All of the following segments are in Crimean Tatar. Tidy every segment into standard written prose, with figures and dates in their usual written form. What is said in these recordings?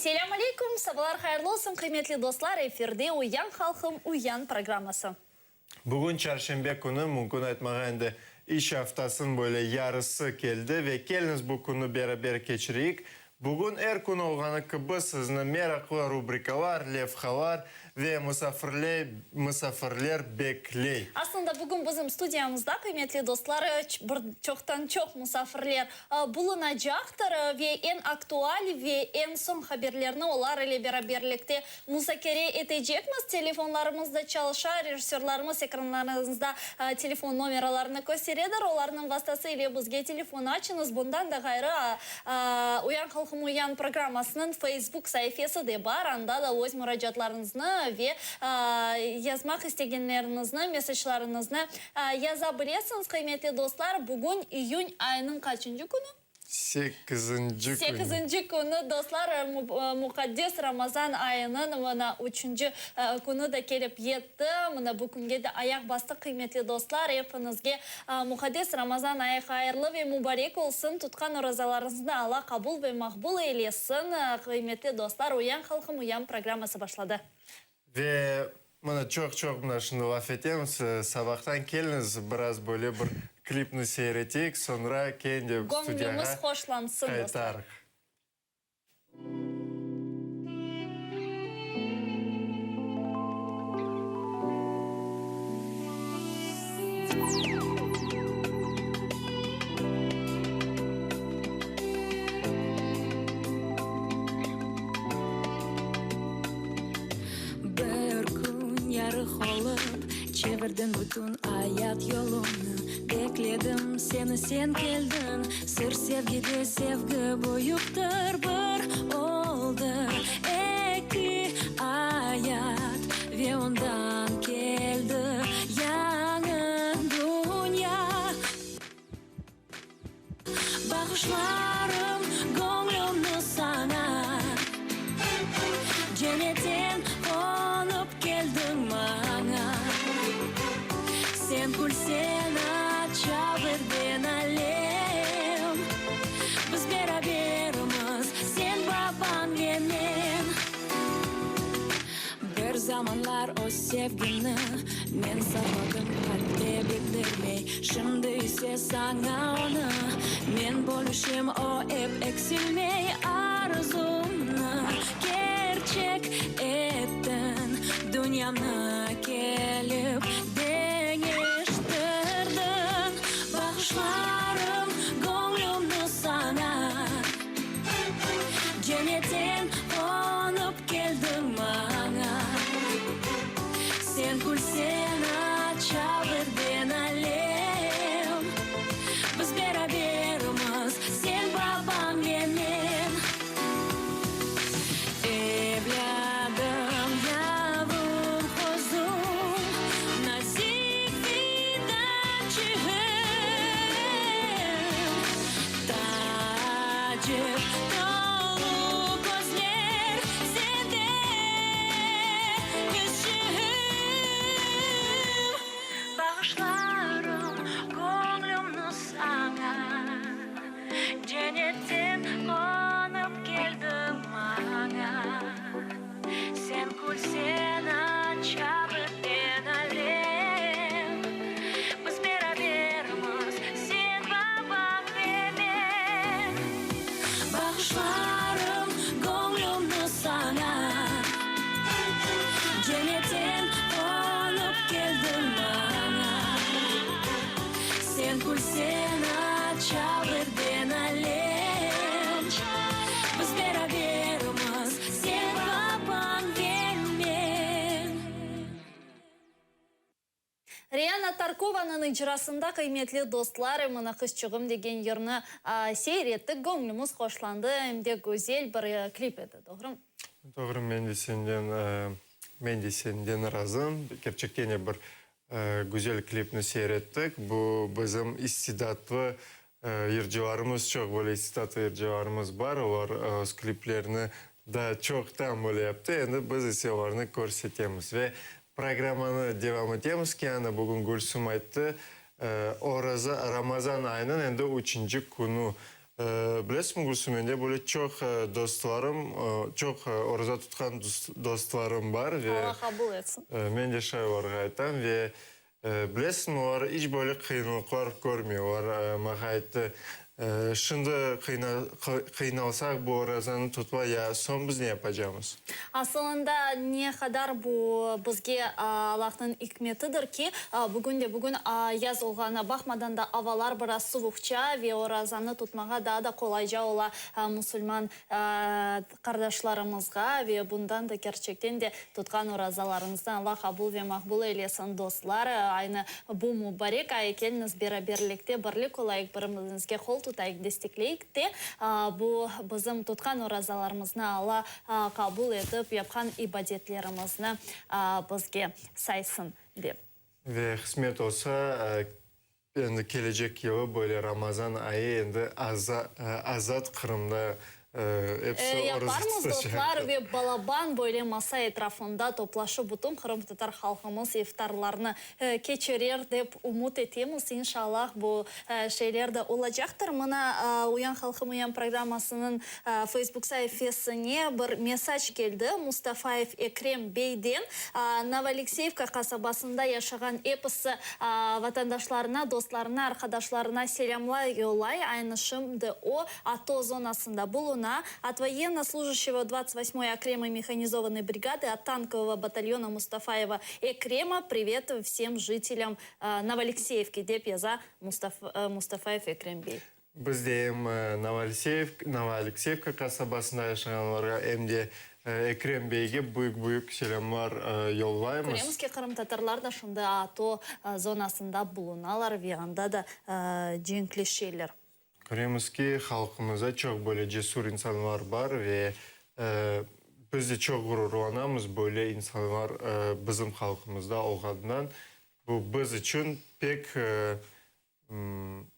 Selâm aleyküm, sabalar hayırlı olsun, qıymetli dostlar, efirde Uyan halqım, uyan programması. Bugün çarşenbe künü, mümkün aytmağa endi iş aftasınıñ böyle yarısı keldi ve keliñiz bu künni beraber keçireyik. Bugün er kün olğanı kibi sizni meraqlı rubrikalar, levhalar ve musafirler bekley. Aslında bugün bizim studiyamızda, qıymetli dostlar, bir çoqtan-çoq musafirler bulunacaqtır ve eñ aktual ve eñ soñ haberlerni olar ile beraberlikte muzakere etecekmiz. Telefonlarımız da çalışa, rejissörlarımız ekranlarıñızda telefon nomeralarını kösteredir, olarnıñ vastası ile bizge telefon açıñız. Bundan da ğayrı, Uyan halqım uyan programmasınıñ Facebook saifesi de bar, anda da öz muracaatlarıñıznı ve yazmaq istegenleriñizni, mesajlarıñıznı Yaza bilesiñiz, qıymetli dostlar, bugün iyün ayınıñ qaçıncı künü? Sekizinci künü. Sekizinci künü, dostlar, muqaddes Ramazan ayınıñ mına üçünci künü de kelip yetti. Mına bu künge de ayaq bastıq, qıymetli dostlar. Epiñizge muqaddes Ramazan ayı hayırlı ve mubarek olsun. Tutqan orazalarıñıznı Alla qabul ve maqbul eylesin. Qıymetli dostlar, Uyan halqım, uyan programması başladı. Ve mına çoq-çoq mına şimdi laf etemiz, sabahtan keliñiz, biraz böyle bir klipni seyir eteyik, soñra kene de Göñlümiz studiyağa hoşlansın, dostlar. qaytarıq. Bir kün yarıq olıp, çevirdiñ bütün ayat yolumnı. Bekledim seni, sen keldiñ, sır sevgide sevgi büyüktir. Bir oldı eki ayat ve ondan keldi yañı dünya. Bağışlarım göñlümni saña, Cennetten qonıp keldiñ maña. Sen külseñ aça birden alem, Biz berabermiz, sen, babañ ve men. Bir zamanlar öz sevgimni men saqladım qalpte bildirmey, Şimdi ise saña onı men bölüşem, o ep eksilmey. Arzumnı kerçek ettiñ, dünyamnı kelip deñiştirdiñ. Bağışlarım göñlümni saña, Cennetten qonıp keldiñ maña. Sen külseñ aça birden alem. Biz berabermiz, sen, babañ ve men. Evlâdım, yavrum, qozum, nazik fidançığım. Taacip tolu közler sende, qızçığım. Bağışlarım göñlümni saña, Cennetten qonıp keldiñ maña. Sen külseñ aça birden alem, Biz berabermiz, sen, babañ ve men. Bağışlarım göñlümni saña, Cennetten qonıp keldiñ maña. Sen külseñ aça birden alem, Biz berabermiz, sen, babañ ve men. Reyana Tarkovanıñ icrasında Qıymetli dostlar, mına qızçığım degen yırnı seyir ettik, göñlümiz hoşlandı, em de güzel bir klip edi, doğrumı? Doğru, men de senden, men de senden razım. Kerçekten de bir Güzel klipni seyir ettik. Bu bizim istidatlı yırcılarımız, çoq böyle istidatlı yırcılarımız bar. Olar öz kliplerini daa çoqtan böyle yaptı. Endi biz ise olarnı körsetemiz. Ve programmanı devam etemiz ki, ana bugün Gülsüm ayttı, oraza, Ramazan ayınıñ endi üçünci künü. Bilesiñmi, Gülsüm, mende böyle çoq dostlarım, çoq oraza tutqan dostlarım bar ve. Alla qabul etsin. Men de şay olarğa aytam ve Bilesiñmi, olar iç böyle qıyınlıqlar körmey. Olar maña ayttı, Şimdi qıynalsaq, bu orazanı tutma, ya soñ biz ne yapacamız? Asılında, ne qadar bu bizge Allahnıñ ikmetidir ki, bugün de bugün yaz olğanına baqmadan da avalar biraz suvuqça ve orazanı tutmağa daa da qolayca ola musulman Qardaşlarımızğa ve bundan da kerçekten de tutqan orazalarıñıznı Alla qabul ve maqbul eylesin, dostlar. Aynı bu mübarek ayı keliñiz beraberlikte birlik olayıq, bir-birimizge qol tutayıq, destekleyik de bu bizim tutqan orazalarımıznı Alla qabul etip, yapqan ibadetlerimizni bizge saysın dep. Ve qısmet olsa, Endi kelecek yılı böyle Ramazan ayı endi azat Qırımda episi oraza Yaparmız, tutacaq. dostlar, ve balaban böyle masa etrafında toplaşıp bütün qırımtatar halqımız iftarlarnı keçirer dep ümüt etemiz. İnşallah bu şeyler de olacaqtır. Mına Uyan halqım uyan programmasınıñ Facebook saifesine bir mesac keldi Mustafayev Ekrem beyden. Novoalekseyevka qasabasında yaşağan episi Vatandaşlarına, dostlarına, arqadaşlarına selâmlar yollay. Aynı şimdi o, ATO zonasında buluna. Ot voyennoslujащего dvadtsat vosmoy okremой mehanizovannoy brigady ot tankovogo batalyona Mustafayeva Ekrema privet vsem jitelâm Novoalekseyevki, dep yaza Mustafayev Ekrem bey. Biz de em Novoalekseyevka qasabasında yaşağanlarğa, em de Ekrem beyge büyük-büyük selâmlar yollaymız. Köremiz ki, qırımtatarlar da şimdi ATO zonasında bulunalar ve anda da cenkleşeler. Köremiz ki, halqımızda çoq böyle cesür insanlar bar ve biz de çoq ğururlanamız böyle insanlar bizim halqımızda olğanından. Bu biz içün pek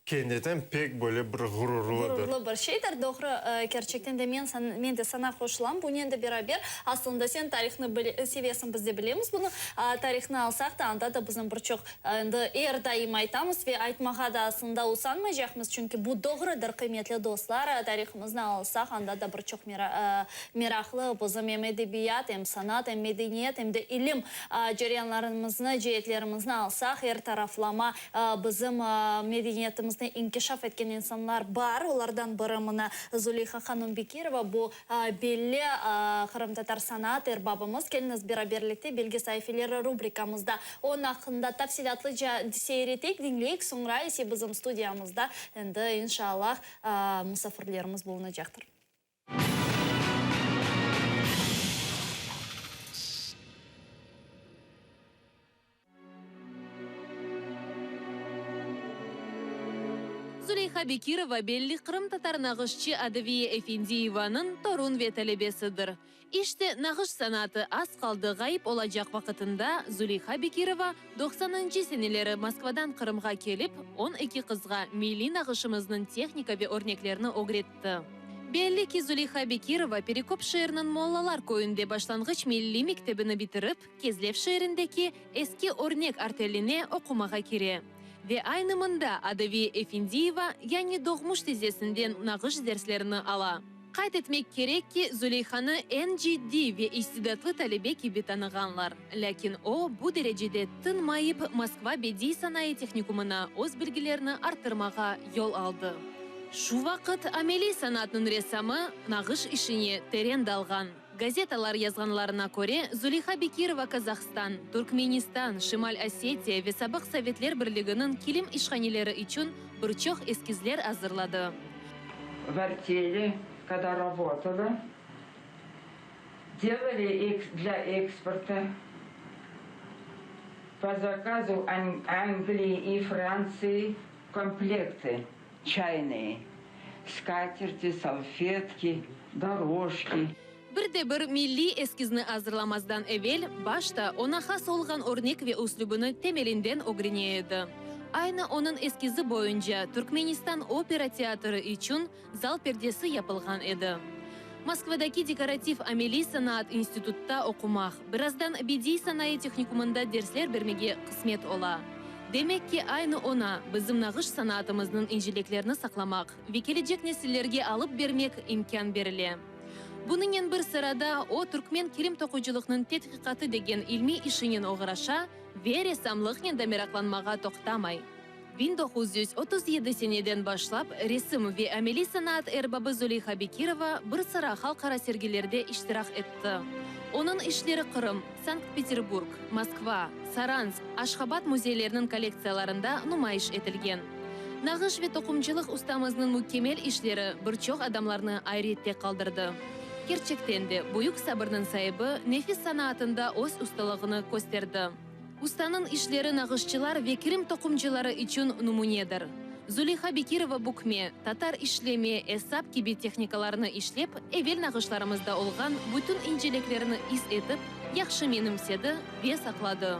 Kendiden pek böyle bir ğururlıdır. Ğururlı bir şeydir, doğru, kerçekten de men men de saña qoşulam, bunen de beraber, aslında sen tarihnı sevesiñ, biz de bilemiz bunı, tarihnı alsaq da, anda da bizim bir çoq, endi er daim aytamız ve aytmağa da aslında usanmaycaqmız, çünki bu doğrudır, qıymetli dostlar, tarihımıznı alsaq, anda da bir çoq meraqlı bizim em edebiyat, em sanat, em medeniyet, em de ilim ceryanlarımıznı, ceetlerimizni alsaq, er taraflama Bizim medeniyetimizni inkişaf etken insanlar bar, olardan biri mına Zuleyha hanım Bekirova, bu belli qırımtatar sanat erbabımız. Keliñiz beraberlikte Bilgi saifeleri rubrikamızda onıñ aqqında tafsilâtlıca seyir eteyik, diñleyik, soñra ise bizim studiyamızda endi inşallah musafirlerimiz bulunacaqtır. Zuleyha Bekirova belli qırımtatar nağışçı Adeviye Efendiyevanıñ torun ve talebesidir. İşte, nağış sanatı az qaldı ğayıp olacaq vaqıtında Zuleyha Bekirova doqsanıncı seneleri Moskvadan Qırımğa kelip, 12 qızğa milliy nağışımıznıñ tehnika ve örneklerini ögretti. Belli ki, Zuleyha Bekirova Perekop şeeriniñ Mollalar köyünde başlanğıç milliy mektebini bitirip, Kezlev şeerindeki Eski Örnek arteline oqumağa kire. Ve aynı mında Adeviye Efendiyeva, yani doğmuş tizesinden nağış derslerini ala. Qayd etmek kerek ki, Zuleyhanı eñ ciddiy ve istidatlı talebe kibi tanığanlar. Lâkin o, bu derecede tınmayıp, Moskva bediy sanayı tehnikumına öz bilgilerini arttırmağa yol aldı. Şu vaqıt ameliy sanatnıñ ressamı nağış işine teren dalğan. Gazetalar yazğanlarına köre, Zuleyha Bekirova Kazahstan, Turkmenistan, Şimal Osetiya ve sabıq Sovetler Birliginiñ kilim işhaneleri içün bir çoq eskizler azırladı. V arteli, kogda rabotala, delali dlâ eksporta po zakazu Anglii i Frantsii komplekty çaynıye, skaterti, salfetki, doroşki. Bir de bir milliy eskizni azırlamazdan evel, başta oña has olğan örnek ve üslübini temelinden ögrene edi. Aynı onıñ eskizi boyunca Türkmenistan opera teatrı içün zal perdesi yapılğan edi. Moskvadaki dekorativ-ameliy sanaat institutta oqumaq, birazdan bediy sanayı tehnikumında dersler bermege qısmet ola. Demek ki, aynı oña bizim nağış sanatımıznıñ inceliklerini saqlamaq ve kelecek nesillerge alıp bermek imkân berile. Bunıñen bir sırada o, türkmen kilim toqucılıqnıñ tedqiqatı degen ilmiy işinen oğraşa ve ressamlıqnen de meraqlanmağa toqtamay. 1937 seneden başlap resim ve ameliy sanaat erbabı Zuleyha Bekirova bir sıra halqara sergilerde iştirak etti. Onıñ işleri Qırım, Sankt-Peterburg, Moskva, Saransk, Aşhabad müzeyleriniñ kollektsiyalarında numayış etilgen. Nağış ve toqumcılıq ustamıznıñ mükemmel işleri bir çoq adamlarnı ayrette qaldırdı. Kerçekten de, büyük sabırnıñ saibi nefis sanaatında öz ustalığını kösterdi. Ustanıñ işleri nağışçılar ve kirim toqumcıları içün nümünedir. Zuleyha Bekirova bükme, tatar işleme, esap kibi tehnikalarnı işlep, evel nağışlarımızda olğan bütün inceliklerni is etip, yahşı menimsedi ve saqladı.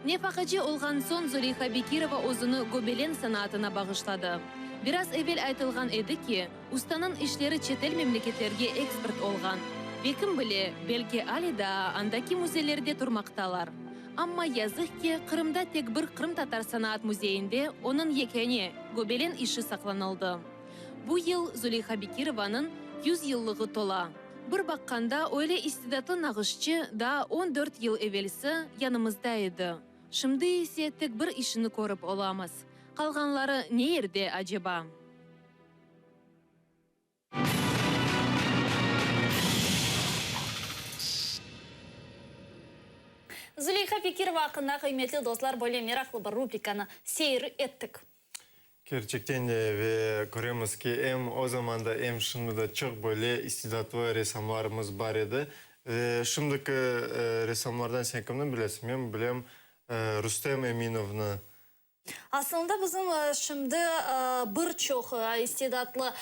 Nefaqacı olğan soñ Zuleyha Bekirova özüni gobelen sanaatına bağışladı. Biraz evel aytılğan edi ki, Ustanıñ işleri çetel memleketlerge eksport olğan ve kim bile, belki ale daa andaki müzelerde turmaqtalar. Amma yazıq ki, Qırımda tek bir Qırımtatar sanaat müzeyinde onıñ yekâne gobelen işi saqlanıldı. Bu yıl Zuleyha Bekirovanıñ yüz yıllığı tola. Bir baqqanda, öyle istidatlı nağışçı daa on dört yıl evelsi yanımızda edi. Şimdi ise tek bir işini körip olamız. Qalğanları ne yerde aceba? Zuleyha Bekirova aqqında, qıymetli dostlar, böyle meraqlı bir rubrikanı seyir ettik. Kerçekten de, ve köremiz ki, em o zamanda, em şimdi de çoq böyle istidatlı ressamlarımız bar edi. Ve şimdiki ressamlardan sen kimni bilesiñ? Men bilem Rustem Eminovnı. Aslında bizim şimdi bir çoq istidatlı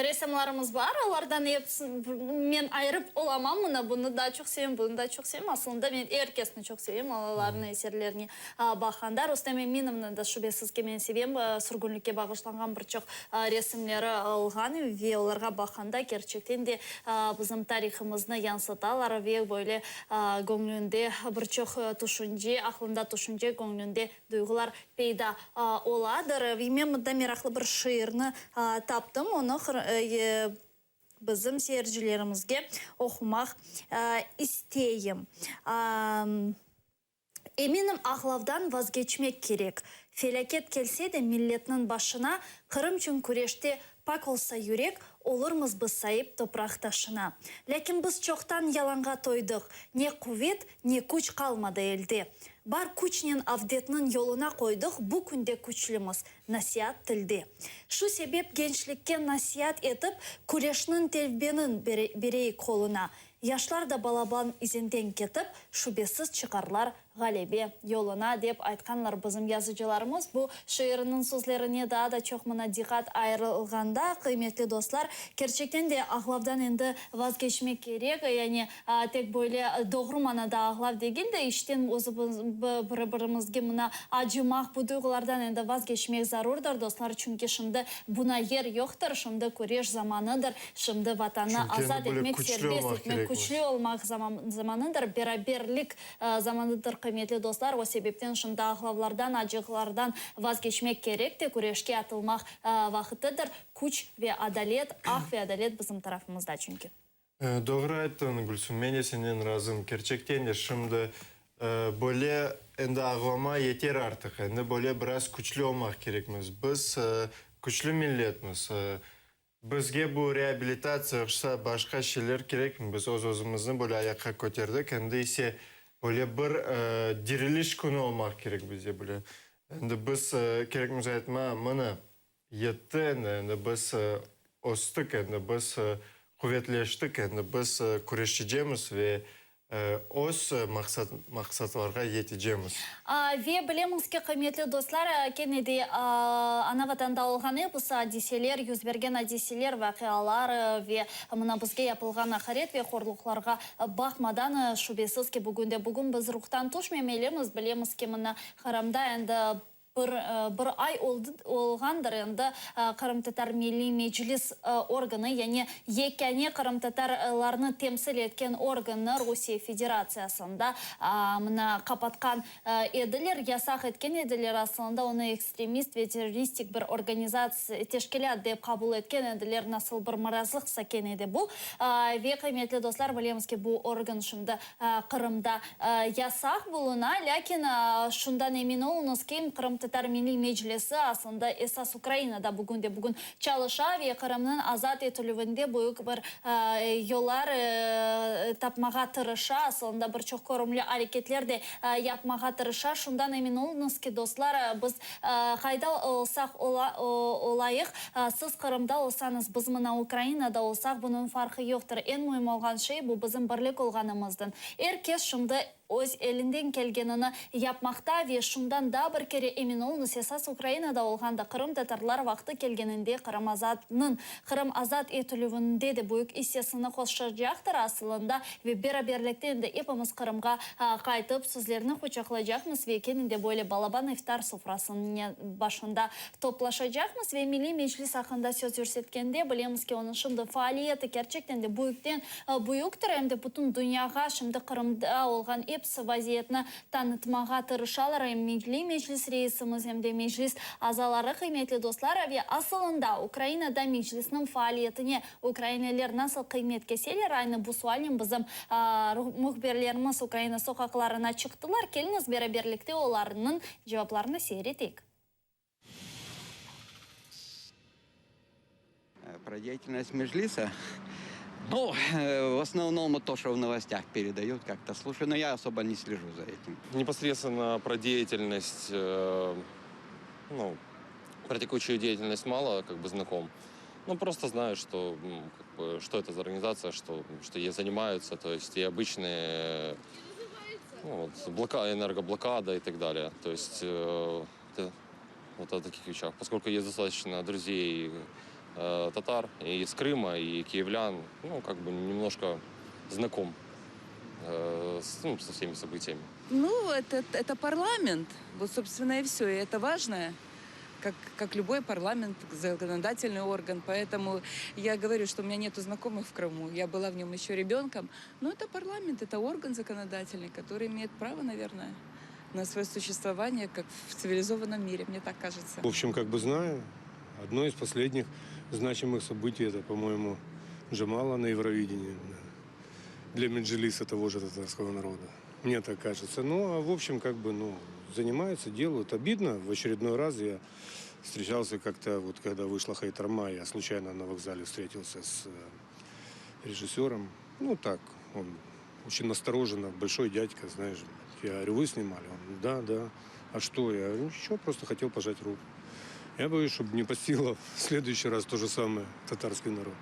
ressamlarımız bar, olardan episi men ayırıp olamam, mına bunı daa çoq sevem, bunı daa çoq sevem. Aslında men er kesni çoq sevem, olarnıñ eserlerine baqqanda. Rustem Eminovnı da şübesiz ki men sevem, sürgünlikke bağışlanğan bir çoq resimleri olğan ve olarğa baqqanda kerçekten de bizim tarihımıznı yansıtalar ve böyle Göñlünde bir çoq tüşünce, aqlında tüşünce, göñlünde duyğular peyda oladır. Ve men mında meraqlı bir şiirni taptım, onı bizim seyircilerimizge oqumaq isteyim. Eminim, ağlavdan vazgeçmek kerek. Felâket kelse de milletniñ başına, Qırımçün küreşte pak olsa yürek, Olurmız biz saip topraq taşına. Lâkin biz çoqtan yalanğa toydıq, Ne quvet, ne küç qalmadı elde. Bar küçnen avdetniñ yoluna qoydıq, Bu künde küçlümiz, nasiat tilde. Şu sebep gençlikke nasiat etip, Küreşniñ telbenin bereyik qoluna. Yaşlar da balaban izinden ketip, şübesiz çıqarlar ğalebe yoluna, dep aytqanlar bizim yazıcılarımız. Bu şiirniñ sözlerine daa da çoq mına diqqat ayırılğanda, qıymetli dostlar, kerçekten de ağlavdan endi vazgeçmek kerek, yani tek böyle doğru manada ağlav degil de, içten özümiz biri-birimizge mına acımaq, bu duyğulardan endi vazgeçmek zarurdır, dostlar, çünki şimdi buna yer yoqtır, şimdi küreş zamanıdır. Şimdi Vatannı azat etmek, serbest etmek, küçlü olmaq zamanıdır, beraberlik zamanıdır, qıymetli dostlar. O sebepten şimdi ağlavlardan, acıqlardan vazgeçmek kerek te, küreşke atılmaq vaqıtıdır. Küç ve adalet, aq ve adalet bizim tarafımızda çünki. Doğru ayttıñ, Gülsüm, men de senden razım. Kerçekten de şimdi böyle endi ağlama yeter artıq, endi böyle biraz küçlü olmaq kerekmiz. Biz küçlü milletmiz. Bizge bu reabilitatsiya yoqsa başqa şeyler kerekmi? Biz öz-özümizni böyle ayaqqa köterdik, endi ise böyle bir diriliş künü olmaq kerek bizde böyle. Endi biz, kerekmiz aytma, mına, yetti endi, endi biz östik, endi biz quvetleştik, endi biz küreşecemiz ve Öz maqsatlarğa yetecemiz. Ve bilemiz ki, qıymetli dostlar, kene de ana-Vatanda olğan episi adiseler, yüz bergen adiseler, vaqialar ve mına bizge yapılğan aqaret ve horluqlarğa baqmadan, şübesiz ki, bugün de bugün biz ruhtan tüşmemelimiz. Bilemiz ki, mına Qırımda endi. Bir bir ay oldı olğandır endi Qırımtatar Milliy Meclis organı, yani yekâne qırımtatarlarnı temsil etken organnı Rusiye Federatsiyasında mına qapatqan ediler, yasaq etken ediler, aslında onı ekstremist ve terroristik bir organizatsiya, teşkilât dep qabul etken ediler, nasıl bir marazlıqsa kene de bu. Ve, qıymetli dostlar, bilemiz ki, bu organ şimdi Qırımda yasaq buluna, lâkin şundan emin oluñız ki, Qırımtatar Milliy Meclisi aslında esas Ukrainada bugün de bugün çalışa ve Qırımnıñ azat etilüvinde büyük bir yollar tapmağa tırışa, aslında bir çoq körümli areketler de yapmağa tırışa. Şundan emin oluñız ki, dostlar, biz qayda olsaq olayıq, siz Qırımda olsañız, biz mına Ukrainada olsaq, bunıñ farqı yoqtır. Eñ müim olğan şey, bu bizim birlik olğanımızdır. Er kes şimdi öz elinden kelgenini yapmaqta ve şundan daa bir kere emin oluñız, esas Ukrainada olğan da qırımtatarlar vaqtı kelgeninde Qırım azatnıñ, Qırım azat etilüvinde de büyük issesini qoşacaqtır asılında ve beraberlikte endi epimiz Qırımğa qaytıp sizlerni quçaqlaycaqmız ve kene de böyle balaban iftar sofrasınıñ başında toplaşacaqmız ve Milliy Meclis aqqında söz yürsetkende bilemiz ki, onıñ şimdi faaliyeti kerçekten de büyükten büyüktir, em de bütün dünyağa şimdi Qırımda olğan episi vaziyetni tanıtmağa tırışalar em Milliy Meclis reisimiz, em de Meclis azaları, qıymetli dostlar, ve asılında Ukrainada Meclisniñ faaliyetine ukrainliler nasıl qıymet keseler, aynı bu sualnen bizim mühbirlerimiz Ukraina soqaqlarına çıqtılar, keliñiz beraberlikte olarnıñ cevaplarını seyir eteyik. Про деятельность Межлиса? Ну, в основном то, что в новостях передают, как-то слушаю, но я особо не слежу за этим. Непосредственно про деятельность, ну, про текущую деятельность мало как бы знаком. Ну, просто знаю, что, как бы, что это за организация, что, что ей занимаются, то есть и обычные ну, вот, блока, энергоблокада и так далее. То есть это, вот о таких вещах. Поскольку есть достаточно друзей татар и из Крыма, и киевлян, ну, как бы немножко знаком с, ну, со всеми событиями. Ну, это парламент. Вот, собственно, и все. И это важно, как любой парламент, законодательный орган. Поэтому я говорю, что у меня нету знакомых в Крыму. Я была в нем еще ребенком. Но это парламент, это орган законодательный, который имеет право, наверное, на свое существование, как в цивилизованном мире, мне так кажется. В общем, как бы знаю, одно из последних значимых событий, это, по-моему, Джамала на Евровидении. Да. Для Меджлиса того же татарского народа. Мне так кажется. Ну, а в общем, как бы, ну, занимаются, делают. Обидно. В очередной раз я встречался как-то, вот когда вышла Хайтарма, я случайно на вокзале встретился с режиссером. Ну, так, он очень настороженно, большой дядька, знаешь. Я говорю, вы снимали? Он, да, да. А что? Я говорю, ничего, просто хотел пожать руку. Я боюсь, чтобы не постигло в следующий раз то же самое татарский народ.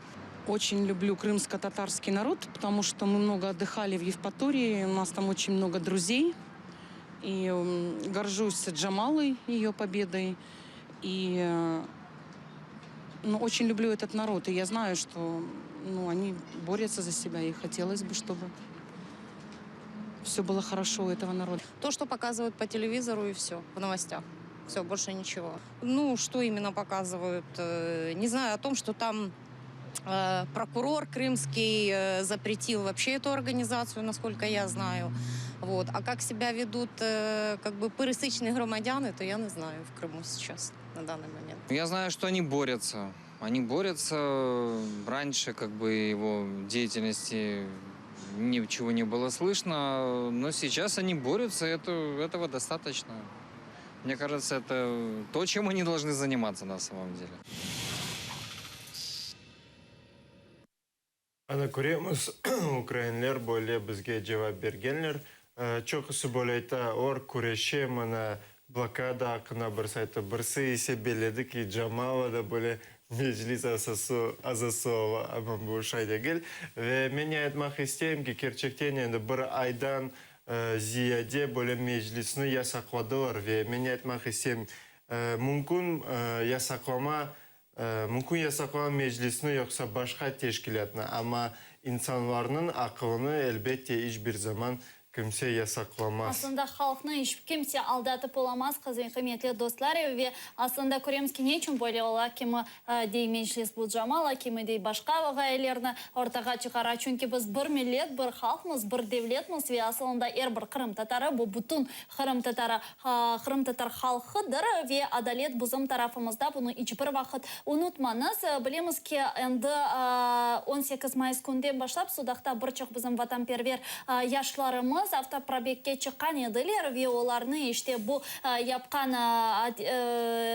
Очень люблю крымско-татарский народ, потому что мы много отдыхали в Евпатории, у нас там очень много друзей. И горжусь Джамалой, ее победой. И ну, очень люблю этот народ. И я знаю, что ну, они борются за себя. И хотелось бы, чтобы все было хорошо у этого народа. То, что показывают по телевизору, и все, в новостях. Все, больше ничего. Ну, что именно показывают? Не знаю, о том, что там прокурор крымский запретил вообще эту организацию, насколько я знаю. Вот. А как себя ведут как бы пересічні громадяни, то я не знаю в Крыму сейчас, на данный момент. Я знаю, что они борются. Они борются. Раньше как бы его деятельности ничего не было слышно, но сейчас они борются, это, этого достаточно. Мне кажется, это то, чем они должны заниматься на самом деле. Ana köremiz, ukrainler böyle bizge cevap bergenler. Çoqusı böyle ayta, olar küreşe, mına blokada aqqında birisi ayttı, birisi ise belledi ki, Jamala da böyle Meclis azası, azası ola, amma bu şay degil. Ve men ne aytmaq isteyim ki, kerçekten endi bir aydan ziyade böyle Meclisni yasaqladılar ve men ne aytmaq isteyim, mümkün yasaqlama Mümkün yasaqlama Meclisni yoqsa başqa teşkilâtnı, amma insanlarnıñ aqılını, elbette, iç bir zaman. Kimse yasaqlamaz. Aslında halqnı iç kimse aldatıp olamaz, qıymetli dostlar, ve aslında köremiz ki, ne içün böyle ola, kimi dey Meclis bu Jamala, kimi dey başqa ğayelerni ortağa çıqara, çünki biz bir millet, bir halqmız, bir devletmiz ve asılında er bir qırımtatarı, bu bütün qırımtatarı, qırımtatar halqıdır ve adalet bizim tarafımızda, bunı iç bir vaqıt unutmañız. Bilemiz ki, endi 18 mayıs künden başlap Sudaqta bir çoq bizim vatanperver yaşlarımız avtoprobegge çıqqan ediler ve olarnı işte bu yapqan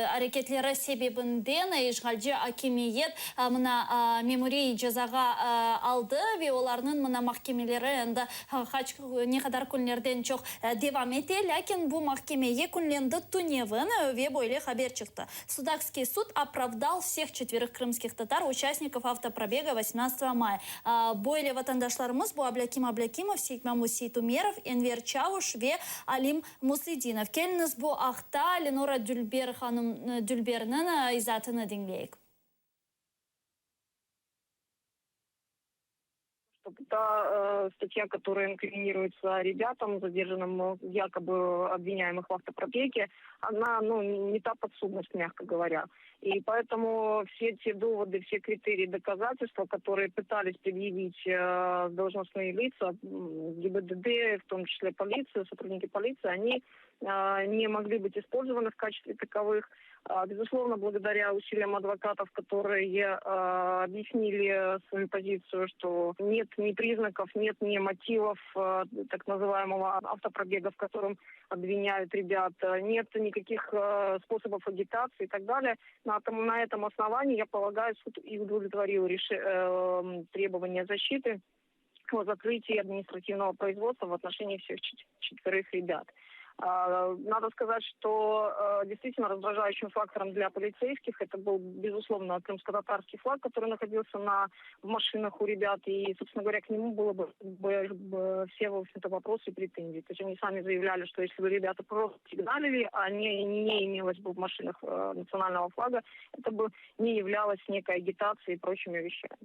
areketleri sebebinden işğalci akimiyet mına memuriy cezağa aldı ve olarnıñ mına mahkemeleri endi qaç ne qadar künlerden çoq devam ete. Lâkin bu mahkeme yekünlendi tünevin ve böyle haber çıqtı, Sudakskiy sud opravdal vseh çetverıh krımskih tatar, uçastnikov avtoprobega vosemnadtsatogo maya. Böyle vatandaşlarımız bu Ablâkim Ablâkimov, Seytmamut Seytumerov, Enver Çavuş ve Alim Musledinov. Keliñiz bu aqta Lenora Dülber hanım Dülberniñ izaatını diñleyik. Та статья, которая инкриминируется ребятам, задержанным, якобы обвиняемых в автопробеге, она ну, не та подсудность, мягко говоря. И поэтому все те доводы, все критерии доказательства, которые пытались предъявить должностные лица, ГИБДД, в том числе полиция, сотрудники полиции, они не могли быть использованы в качестве таковых. Безусловно, благодаря усилиям адвокатов, которые объяснили свою позицию, что нет ни признаков, нет ни мотивов так называемого автопробега, в котором обвиняют ребят, нет никаких способов агитации и так далее. На этом, на этом основании, я полагаю, суд и удовлетворил реш... требования защиты о закрытии административного производства в отношении всех четверых ребят. Надо сказать, что действительно раздражающим фактором для полицейских это был, безусловно, крымско-татарский флаг, который находился на, в машинах у ребят. И, собственно говоря, к нему было бы, бы все, в общем-то, вопросы и претензии. То есть они сами заявляли, что если бы ребята просто сигналили, а не, не имелось бы в машинах национального флага, это бы не являлось некой агитацией и прочими вещами.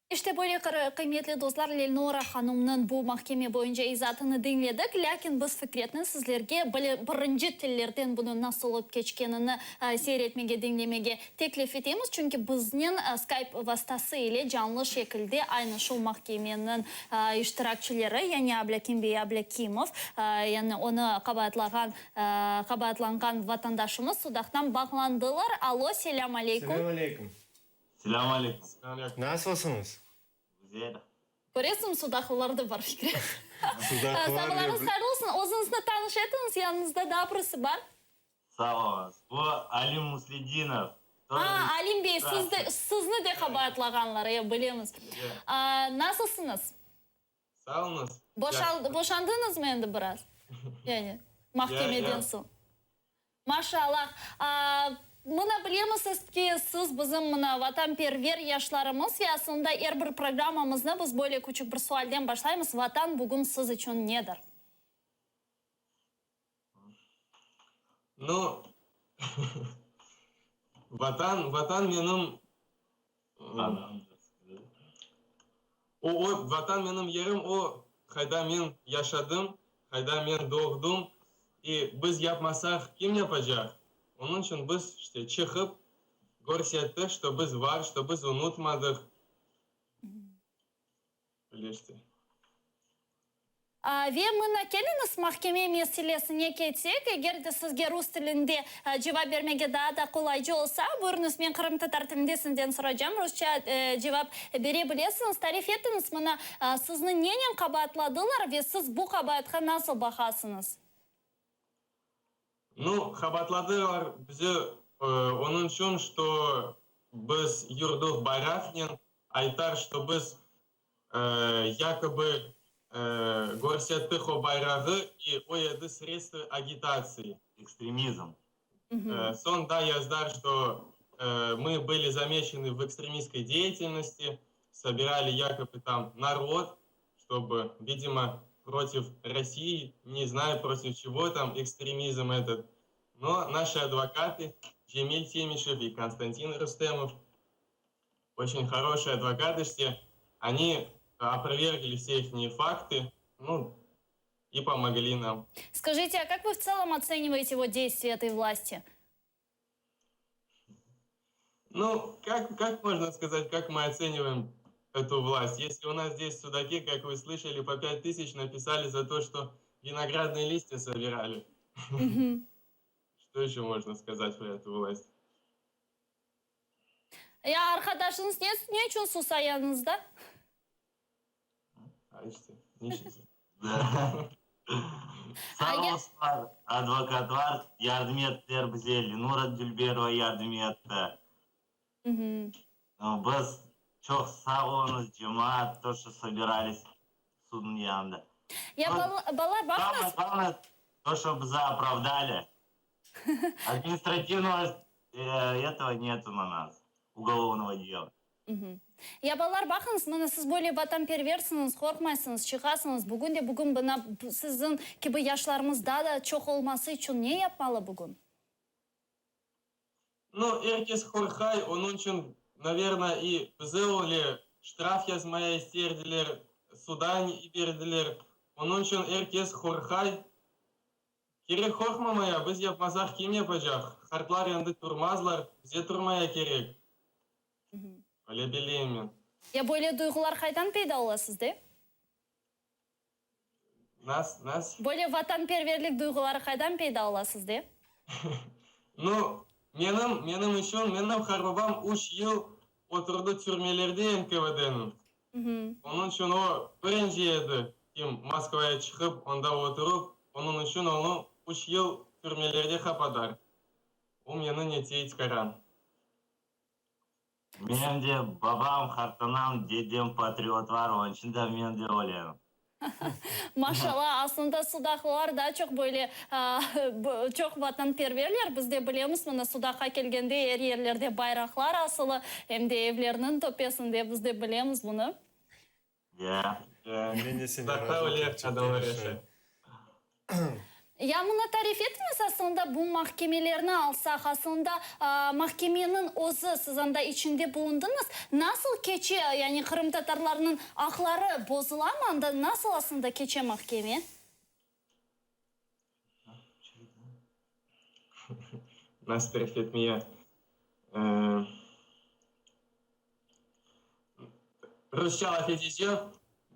İşte böyle, qıymetli dostlar, Lenora hanımnıñ bu mahkeme boyunca izaatını diñledik, lâkin biz Fikretni sizlerge birinci tillerden bunıñ nasıl olıp keçkenini seyir etmege, diñlemege teklif etemiz, çünki biznen Skype vastası ile canlı şekilde aynı şu mahkemeniñ iştirakçileri, yani Ablâkim bey Ablâkimov, yani onı qabaatlağan qabaatlanğan vatandaşımız Sudaqtan bağlandılar. Alo, selâm aleyküm. Selâm aleyküm. Selâm aleyküm. Nasılsıñız? Güzel. Köresiñmi, sudaqlılar da bar, Fikret. Sudaqlılar. Sabahlarıñız hayırlı olsun. Özüñizni tanış etiñiz, yanıñızda daa birisi bar. Sağ oluñız. Bu Alim Musledinov. A, Alim bey, siz de, sizni de qabaatlağanlar, e, bilemiz. Nasılsıñız? Sağ oluñız. Boşal, boşandıñızmı endi biraz? Yani, mahkemeden soñ. Maşallah. Mına bilemisiz ki, siz bizim mına vatanperver yaşlarımız ve aslında er bir programmamıznı biz böyle küçük bir sualden başlaymız, Vatan bugün siz içün nedir? Nu, Vatan, Vatan menim, o, o, Vatan menim yerim, o, qayda men yaşadım, qayda men doğdum, i biz yapmasaq, kim yapacaq? Onıñ içün biz, işte, çıqıp körsettik, što biz var, što biz unutmadıq. Öyle işte. Ve mına keliñiz, mahkeme meselesine ketsek, eger de sizge rus tilinde cevap bermege daa da qolaycı olsa, buyurıñız, men qırımtatar tilinde sizden soracam, rusça cevap bere bilesiñiz. Tarif etiñiz, mına, sizni nenen qabaatladılar ve siz bu qabaatqa nasıl baqasıñız? Nu, qabaatladılar bizi onıñ içün, što biz yurduq bayraqnen, aytar, što biz yakoby körsettik o bayrağı i o edi sredstvo agitatsii. Ekstremizm. Soñ da yazdar, što mı byli zameçeny v ekstremistskoy deyatelnosti, sobirali yakoby tam narod, çtoby, vidimo, protiv Rossii, ne znayu protiv çego tam ekstremizm etot, no naşi advokaty Cemil Temişev i Konstantin Rustemov oçen horoşie advokaty, işte, oni oprovergli vse ihniye fakty. Ну, и помогли нам. Скажите, а как вы в целом оцениваете вот действия этой власти? Ну, как, как можно сказать, как мы оцениваем эту власть? Если у нас здесь в Судаке, как вы слышали, по 5000 написали за то, что виноградные листья собирали. Что еще можно сказать про эту власть? Ya arqadaşıñız ne, ne içün susa yanıñızda? А işte, niçin? Sağ olsunlar, advokatlar yardım ettiler bize, Lenura Dülberova yardım etti. Biz çoq sağ oluñız, cemaat, то, что собирались sudnıñ yanında. Ya balalar Самое baqıñız. главное, то, что bizi оправдали. Административного этого нету на нас, уголовного дела. Ya balalar baqıñız, mına siz böyle vatanperversiñiz, qorqmaysıñız, çıqasıñız. Bugün de bugün mına siziñ kibi yaşlarımız daa da çoq olması içün ne yapmalı bugün? Ну, er kes qorqay, onıñ içün, naverno, i bize öyle ştraf yazmaya isterdiler, sudan yiberdiler. Onıñ içün er kes qorqay. Kerek qorqmamaya, biz yapmasaq kim yapacaq? Qartlar endi turmazlar, bize turmaya kerek. Öyle bileyim men. Ya böyle duyğular qaydan peyda ola sizde? Nas, nas? Böyle vatanperverlik duyğuları qaydan peyda ola sizde? Nu, menim, menim içün, menim qartbabam üç yıl oturdı türmelerde NKVDniñ. Onıñ içün o birinci edi, kim Moskvaya çıqıp, onda oturıp, onıñ içün onı üç yıl türmelerde qapadar. O meni nete itkaran. Menim de babam, qartanam, dedem patriotlar, onıñ içün de men de öyleyim. Maşallah, aslında sudaqlılar daa çoq böyle çoq vatanperverler. Biz de bilemiz, mına Sudaqqa kelgende er yerlerde bayraqlar asılı, em de evlerniñ töpesinde, biz de bilemiz bunı. Ya. Men de seni Sudaqta razı öyle kerçekten adamlar şay. yaşay. Ya mına tarif etiñiz, aslında bu mahkemelerni alsaq, aslında mahkemeniñ özü, siz anda içinde bulundıñız, nasıl keçe, yani qırımtatarlarnıñ aqları bozulamı anda, nasıl aslında keçe mahkeme? Nasıl tarif etmeye? Rusça laf eteceğim,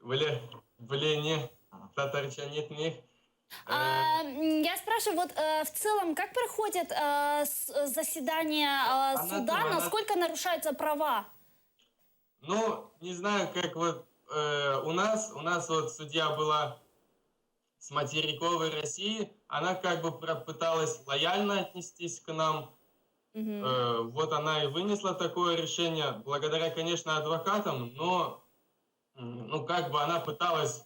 bile, bile ne, tatarca netmey. Я спрашиваю, вот в целом, как проходит заседание суда, Она- насколько нарушаются права? Ну, не знаю, как вот у нас, у нас вот судья была с материковой России, она как бы пыталась лояльно отнестись к нам. Вот она и вынесла такое решение, благодаря, конечно, адвокатам, но, ну, как бы она пыталась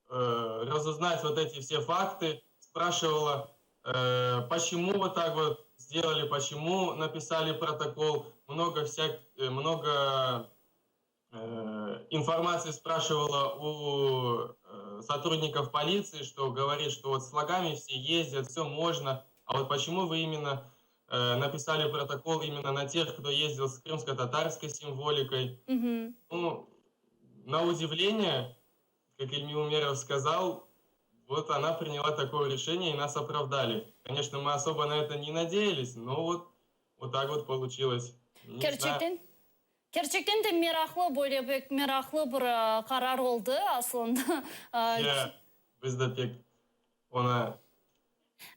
разузнать вот эти все факты, спрашивала, почему вот так вот сделали, почему написали протокол, много всяк, много информации спрашивала у сотрудников полиции, что говорит, что вот с флагами все ездят, все можно, а вот почему вы именно написали протокол именно на тех, кто ездил с крымско-татарской символикой. Ну, на удивление, как Ильми Умеров сказал, вот она приняла такое решение и нас оправдали. Конечно, мы особо на это не надеялись, но вот, вот так вот получилось. Не знаю. Kerçekten, kerçekten de meraqlı, böyle pek meraqlı bir qarar oldı aslında. Ya, biz de pek oña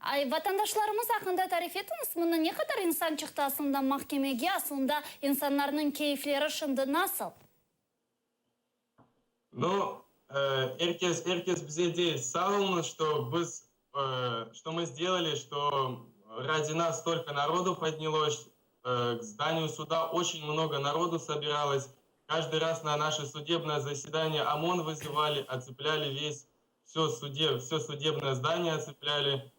Ay, vatandaşlarımız aqqında tarif etiñiz, mına ne qadar insan çıqtı aslında mahkemege, aslında insanlarnıñ keyfleri şimdi nasıl? Ну, er kes, er kes bize dey, sağ oluñız, что biz, что мы сделали, что ради нас столько народу поднялось, к зданию суда очень много народу собиралось. Каждый раз на наше судебное заседание ОМОН вызывали, оцепляли весь, все, суде, все судебное здание оцепляли.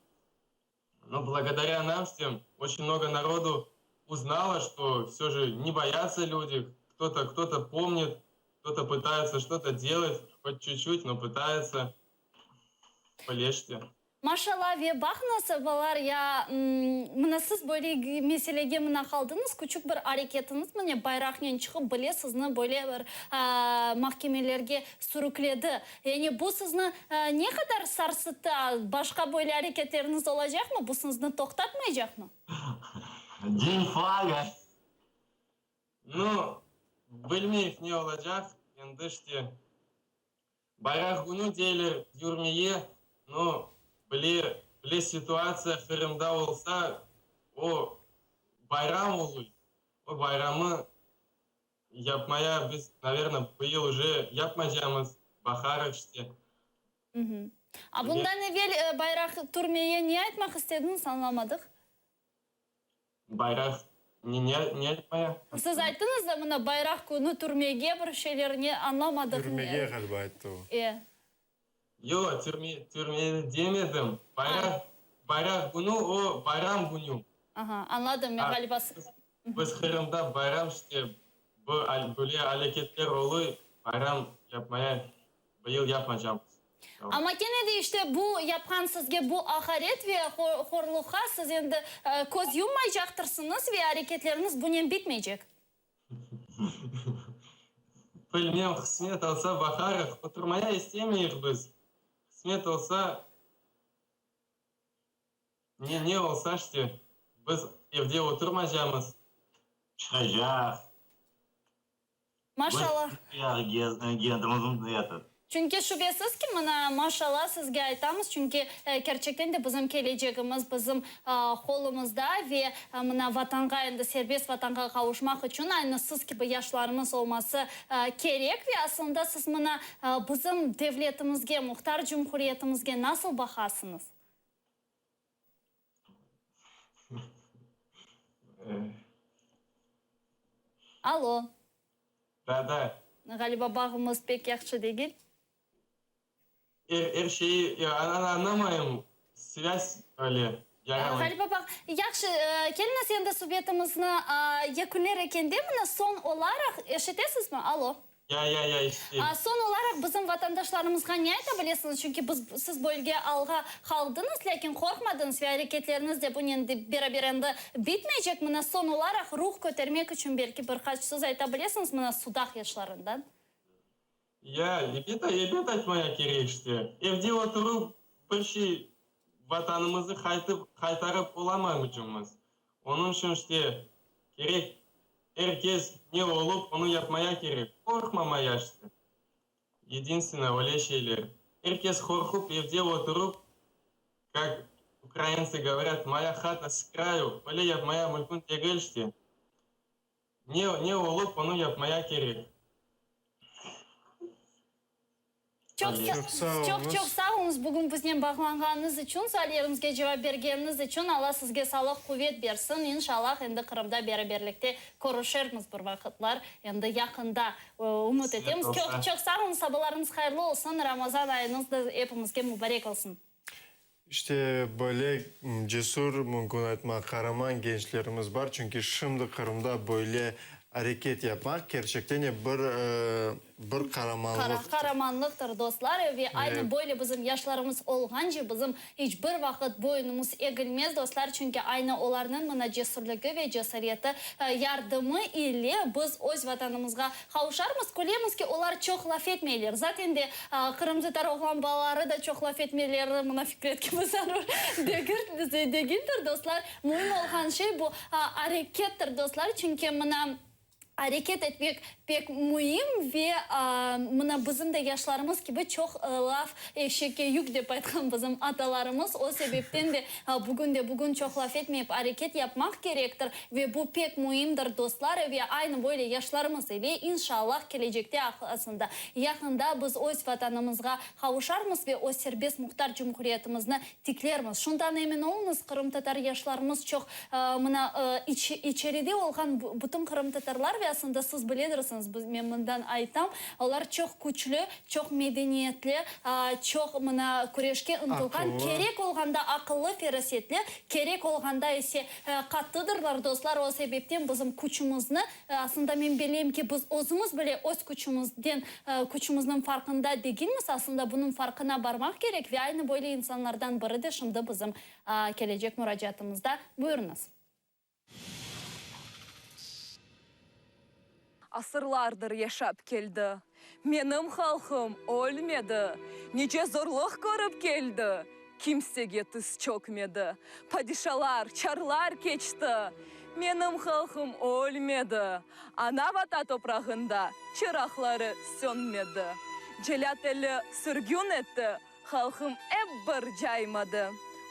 Но благодаря нам всем очень много народу узнало, что все же не боятся люди, кто-то кто-то помнит, кто-то пытается что-то делать, хоть чуть-чуть, но пытается. Полежьте. Maşalla ve baqıñız, balalar, ya, mına siz böyle meselege mına qaldıñız, küçük bir areketiñiz mıne bayraqnen çıqıp bile sizni böyle bir mahkemelerge sürükledi. Yani bu sizni ne qadar sarsıttı? Başqa böyle areketleriñiz olacaqmı? Bu sizni toqtatmaycaqmı? День флага. Nu, bilmeyik ne olacaq, endi işte Bayraq künü deyler yürmeye, no, bile, bile situatsiya Qırımda olsa, o bayram oluy, o bayramı yapmaya biz, naverno, bıyıl uje yapmaycamız, baqarıq işte. A bundan evel bayraq türmeye ne aytmaq istediñiz, añlamadıq. Bayraq ne ne aytmaya? Siz ayttıñız da mına bayraq künü türmege bir şeyler ne añlamadıq. Türmege ğaliba ayttı o. E. Yo, türme türme demedim. Bayraq bayraq künü o bayram künü. Aha, añladım men ğaliba. Biz Qırımda bayram işte bu böyle aleketler oluy, bayram yapmaya Bıyıl yapmacamız. Amma kene de işte bu yapqan sizge bu aqaret ve horluqqa siz endi köz yummaycaqtırsıñız ve areketleriñiz bunen bitmeycek. Bilmem, qısmet olsa baqarıq, oturmaya istemeyik biz. Qısmet olsa, ne, ne olsa işte, biz evde oturmacamız. Çıqacaq. Maşallah. Çünki şübesiz ki, mına, maşallah sizge aytamız, çünki kerçekten de bizim kelecegimiz bizim qolumızda ve mına Vatanğa, endi serbest Vatanğa qavuşmaq içün aynı siz kibi yaşlarımız olması kerek. Ve aslında siz mına bizim devletimizge, muhtar cumhuriyetimizge nasıl baqasıñız? Alo. Da, da. Ğaliba bağımız pek yahşı degil. Er, er şeyi añlamayım, svâz öyle yaramay. Ğaliba bağ. Yahşı, keliñiz endi subetimizni yekünler ekende, mına soñ olaraq, eşitesizmi? Alo. Ya, ya, ya, eşiteyim. Soñ olaraq bizim vatandaşlarımızğa ne ayta bilesiñiz? Çünki biz, siz bölge alğa qaldıñız, lâkin qorqmadıñız ve areketleriñiz de bunen beraber endi bitmeycek. Mına soñ olaraq ruh kötermek içün belki bir qaç söz ayta bilesiñiz, mına Sudaq yaşlarından. Ya, ebet, ebet aytmaya kerek işte. Evde oturup bir şey Vatanımızı qaytıp, qaytarıp olamaycımız. Onıñ içün işte kerek Er kes ne olıp, onı yapmaya kerek, qorqmamaya işte. Yedinstvenno, öyle şeyler. Er kes qorqup evde oturup, kak ukrainцы govorât, moya hata s krayu, öyle yapmaya mümkün degil işte. Ne, ne olıp, onı yapmaya kerek. Çoq çoq çoq sağ oluñız bugün biznen bağlanğanıñız içün, suallerimizge cevap bergeniñiz içün. Alla sizge sağlıq, quvet bersin. İnşallah, endi Qırımda beraberlikte körüşermiz bir vaqıtlar, endi yaqında, ümüt etemiz. Çoq çoq sağ oluñız, sabalarıñız hayırlı olsun, Ramazan ayıñız da epimizge mubarek olsun. İşte, böyle cesur, mümkün aytmaq, qaraman gençlerimiz bar, çünki şimdi Qırımda böyle areket yapmaq kerçekten de bir, bir qaramanlıqtır. Qaramanlıqtır, dostlar, ve aynı böyle bizim yaşlarımız olğance bizim iç bir vaqıt boyunumız egilmez, dostlar, çünki aynı olarnıñ mına cesürligi ve cesareti yardımı ile biz öz Vatanımızğa qavuşarmız. Külemiz ki, olar çoq laf etmeyler, zaten de Qırımtatar oğlan balaları da çoq laf etmeleri mına Fikret kibi zarur degildir, dostlar. Müim olğan şey bu arekettir, dostlar, çünki mına areket etmek pek müim ve mına bizim de yaşlarımız kibi çoq laf eşekke yük dep aytqan bizim atalarımız, o sebepten de bugün de bugün çoq laf etmeyip areket yapmaq kerektir ve bu pek müimdir, dostlar, ve aynı böyle yaşlarımız ile inşallah kelecekte aslında Yaqında biz öz Vatanımızğa qavuşarmız ve öz serbest muhtar cumhuriyetimizni tiklermiz. Şundan emin oluñız, qırımtatar yaşlarımız çoq, mına, içeride olğan bütün qırımtatarlar ve. Aslında siz biledirsiñiz, biz, men mından aytam, olar çoq küçlü, çoq medeniyetli, çoq mına küreşke ıntılğan, Aqıllı. kerek olğanda aqıllı, ferasetli, kerek olğanda ise qattıdırlar, dostlar. O sebepten bizim küçümizni, aslında men bilem ki, biz özümiz bile öz küçümizden, küçümizniñ farqında degilmiz, aslında bunıñ farqına barmaq kerek ve aynı böyle insanlardan biri de şimdi bizim kelecek muracaatımızda. Buyurıñız. Asırlardır yaşap keldi. Menim halqım ölmedi. Nice zorluq körip keldi, Kimsege tiz çökmedi. Padişalar, çarlar keçti, Menim halqım ölmedi. Ana-Vata toprağında Çıraqları sönmedi. Celât eli sürgün etti, Halqım ep bir caymadı.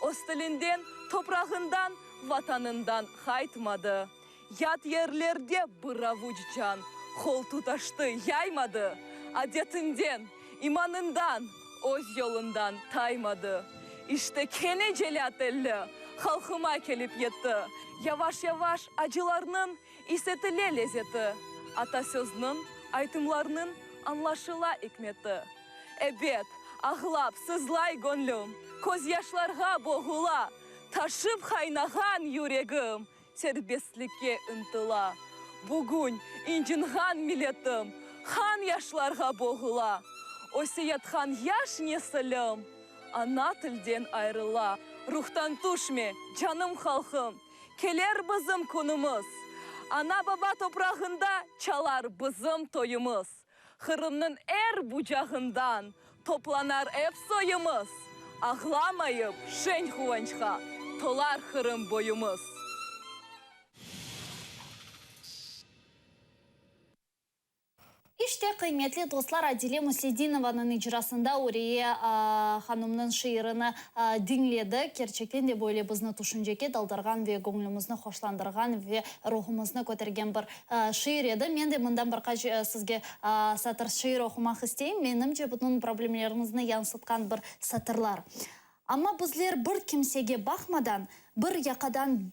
Öz tilinden, toprağından, Vatanından qaytmadı. Yat yerlerde bir avuç can Qol tutaştı, yaymadı. Adetinden, imanından, Öz yolundan taymadı. İşte kene celât elli Halqıma kelip yetti. Yavaş-yavaş acılarnıñ İs etile lezeti, Ata sözniñ, aytımlarnıñ Añlaşıla ikmeti. Ebet, ağlap sızlay göñlüm, Közyaşlarğa boğula, Taşıp qaynağan yüregim Serbestlikke ıntıla. Bugün incınğan milletim Qan yaşlarğa boğula, Öseyatqan yaş nesilim Ana tilden ayrıla. Ruhtan tüşme, canım halqım, Keler bizim künümiz. Ana-baba toprağında Çalar bizim toyumız. Qırımnıñ er bucağından Toplanar ep soyumız, Ağlamayıp şeñ quvançqa Tolar Qırım boyumız. İşte, qıymetli dostlar, Adile Müsledinovanıñ icrasında Uriye hanımnıñ şiirini diñledik. Kerçekten de böyle bizni tüşüncege daldırğan ve göñlümizni hoşlandırğan ve ruhumıznı kötergen bir şiir edi. Men de mından bir qaç sizge satır şiir oqumaq isteyim. Menimce, bunıñ problemlerimizni yansıtqan bir satırlar. Amma bizler bir kimsege baqmadan, bir yaqadan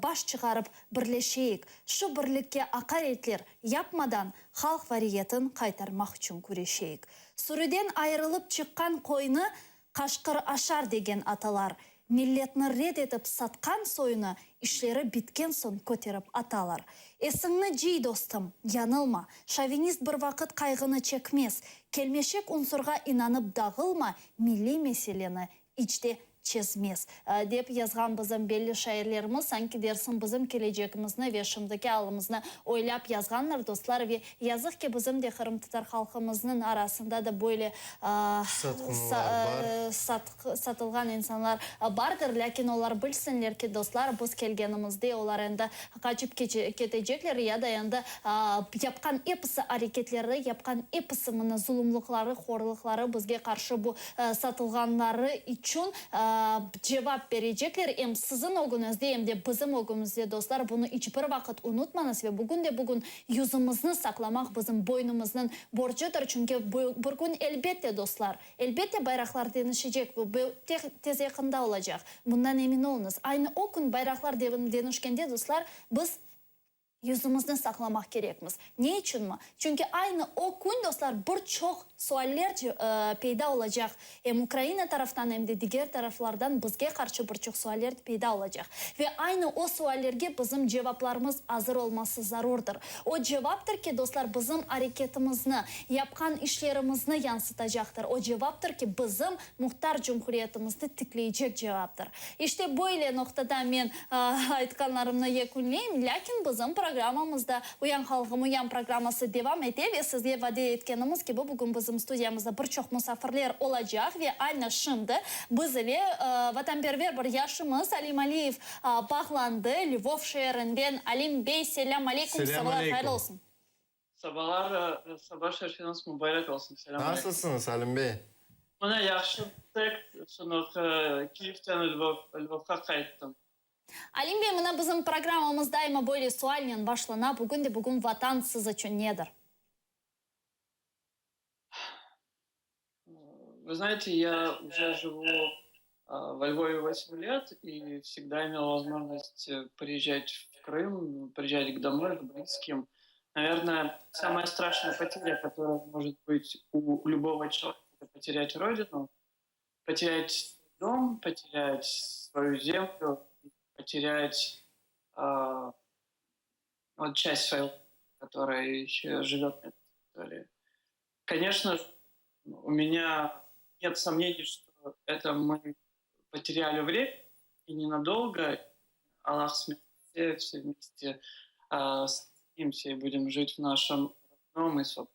baş çıqarıp birleşeyik, şu birlikke aqaretler yapmadan halq variyetin qaytarmaq içün küreşeyik. Sürüden ayırılıp çıqqan qoynı Qaşqır aşar degen atalar, milletni red etip satqan soyunı işleri bitken soñ köterip atalar. Esiñni cıy, dostum, yañılma, şovinist bir vaqıt qayğını çekmez, kelmeşek unsurğa inanıp dağılma, milliy meseleni iç de çezmez, dep yazğan bizim belli şairlerimiz, sanki dersiñ bizim kelecegimizni ve şimdiki alımıznı oylap yazğanlar, dostlar, ve yazıq ki, bizim de qırımtatar halqımıznıñ arasında da böyle Satqınlar bar. Satılğan insanlar bardır, lâkin olar bilsinler ki, dostlar, biz kelgenimizde olar endi qaçıp ketecekler ya da endi yapqan episi areketleri, yapqan episi mına zulumlıqları, horlıqları bizge qarşı bu satılğanları içün cevap berecekler em siziñ ögüñizde, em de bizim ögümizde, dostlar, bunı iç bir vaqıt unutmañız ve bugün de bugün Yüzümizni saqlamaq bizim boynumıznıñ borcudır, çünki bir kün elbette, dostlar, elbette bayraqlar deñişecek, bu tez yaqında olacaq, bundan emin oluñız. Aynı o kün bayraqlar deñişkende, dostlar, biz yüzümizni saqlamaq kerekmiz. Ne içünmi? Çünki aynı o kün, dostlar, bir çoq sualler peyda olacaq, em Ukraina taraftan, em de diger taraflardan bizge qarşı bir çoq sualler peyda olacaq. Ve aynı o suallerge bizim cevaplarımız azır olması zarurdır. O cevaptır ki, dostlar, bizim areketimizni, yapqan işlerimizni yansıtacaqtır. O cevaptır ki, bizim muhtar cumhuriyetimizni tikleycek cevaptır. İşte, böyle noqtada men aytqanlarımnı yekünleyim. Lâkin bizim programmamızda Uyan halqım, uyan programması devam ete ve sizge vade etkenimiz kibi, bugün bizim studiyamızda bir çoq musafirler olacaq ve aynı şimdi biz ile vatanperver bir yaşımız Alim Aliyev bağlandı Lvov şeerinden. Alim bey, selâm aleykum, Selâm sabalar hayırlı aleykum. olsun. Sabalar, saba şerfiñiz mübarek olsun. Selâm aleykum. Nasılsıñız, Alim bey? Mına yahşı, pek, şunıq, Kiyevden Lvov, Lvovğa qayttım. Alim bey, mına bizim programmamız daima böyle sualnen başlana, bugün de bugün Vatan siz içün nedir? Вы знаете, я уже живу во Львове 8 лет и всегда имел возможность приезжать в Крым, приезжать к домой, к близким. Наверное, самая страшная потеря, которая может быть у любого человека, это потерять родину, потерять дом, потерять свою землю, потерять э, вот часть своей, которая еще живет на этой территории. Конечно, у меня нет сомнений, что это мы потеряли время и ненадолго. Аллах все, все вместе э, и будем жить в нашем родном и собственном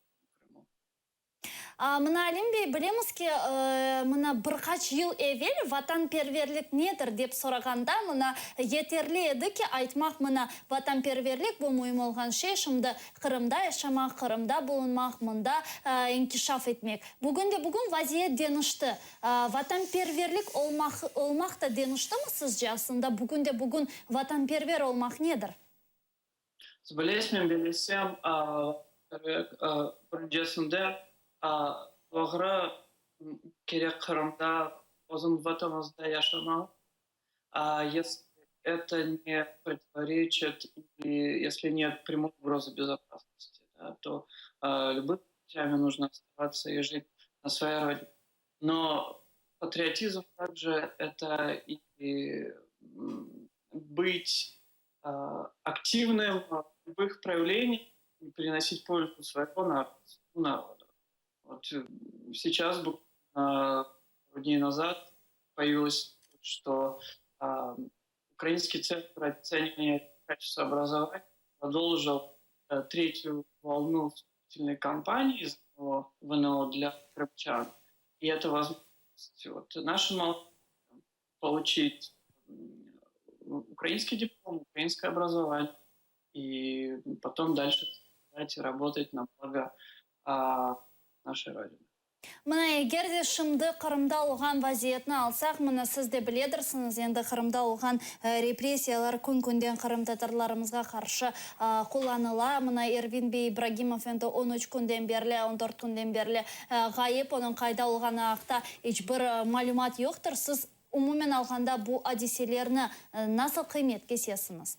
Крыму. Mına, Alim bey, bilemiz ki, mına bir qaç yıl evel vatanperverlik nedir dep sorağanda, mına yeterli edi ki, aytmaq, mına vatanperverlik bu müim olğan şey, şimdi Qırımda yaşamaq, Qırımda bulunmaq, mında inkişaf etmek. Bugün de bugün vaziyet deñişti. Vatanperverlik olmaq olmaq da deñiştimi sizce aslında bugün de bugün vatanperver olmaq nedir? Bilesizmi, bilsem, birincesinde doğru kerek Qırımda, özüñ Vatanımızda yaşamaq. Если это не противоречит и если нет прямой угрозы безопасности, да, то любыми путями нужно оставаться и жить на своей родине. Но патриотизм также это и быть активным в любых проявлениях и приносить пользу своему народу. Вот э, сейчас, буквально пару дней назад, появилось, что э, Украинский центр оценивания качества образования продолжил э, третью волну вступительной кампании ВНО для крымчан. И это возможность вот, нашим получить украинский диплом, украинское образование и потом дальше работать на благо а, нашей Родины. Mına eger de şimdi Qırımda olğan vaziyetni alsaq, mına siz de biledirsiñiz, endi Qırımda olğan repressiyalar kün-künden qırımtatarlarımızğa qarşı qullanıla. Mına Ervin bey İbragimov endi 13 künden berli, 14 künden berli ğayıp, onıñ qayda olğanı aqta iç bir malümat yoqtır. Siz umumen alğanda bu adiselerni nasıl qıymet kesesiñiz?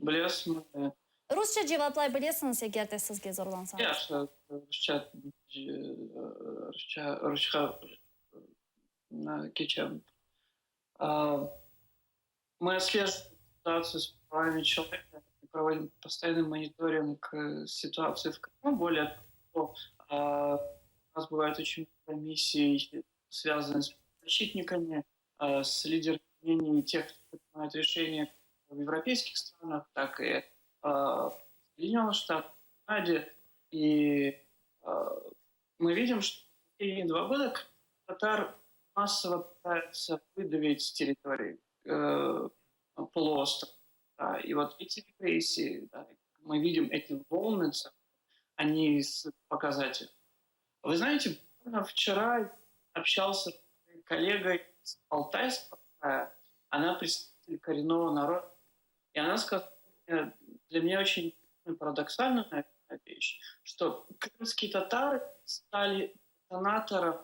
Bilesiñmi? Rusça cevaplay bilesiñiz, eger de sizge zorlansañız. Yahşı, rusça, rusça, rusça keçem. Мы отслеживаем ситуацию с правами человека и проводим постоянный мониторинг ситуации в Крыму. Более того, у нас бывает очень много миссий, связанных с защитниками, с лидерами мнений тех, кто принимает решения в европейских странах, так и в Соединенных Штатах, в Канаде. И мы видим, что в последние 2 года татар массово пытаются выдавить с территории э, полуострова. Да, и вот эти репрессии, да, мы видим эти волны, они показатели. Вы знаете, вчера общался с коллегой с Алтайского края, она представитель коренного народа, и она сказала, для меня очень парадоксальная наверное, вещь, что крымские татары стали детонатором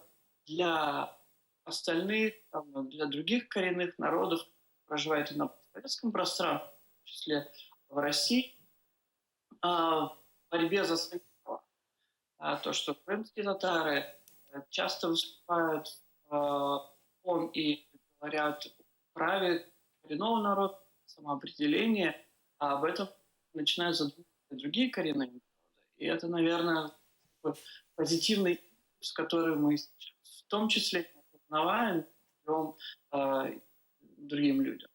для остальных, там, для других коренных народов, проживают и на постсоветском пространстве, в том числе в России, а, в борьбе за свои права. А то, что крымские татары э, часто выступают в ООН и говорят о праве коренного народа, самоопределения, а об этом начинают задумываться другие коренные народы. И это, наверное, позитивный импульс, который мы сейчас в том числе узнаваем, даем э, другим людям.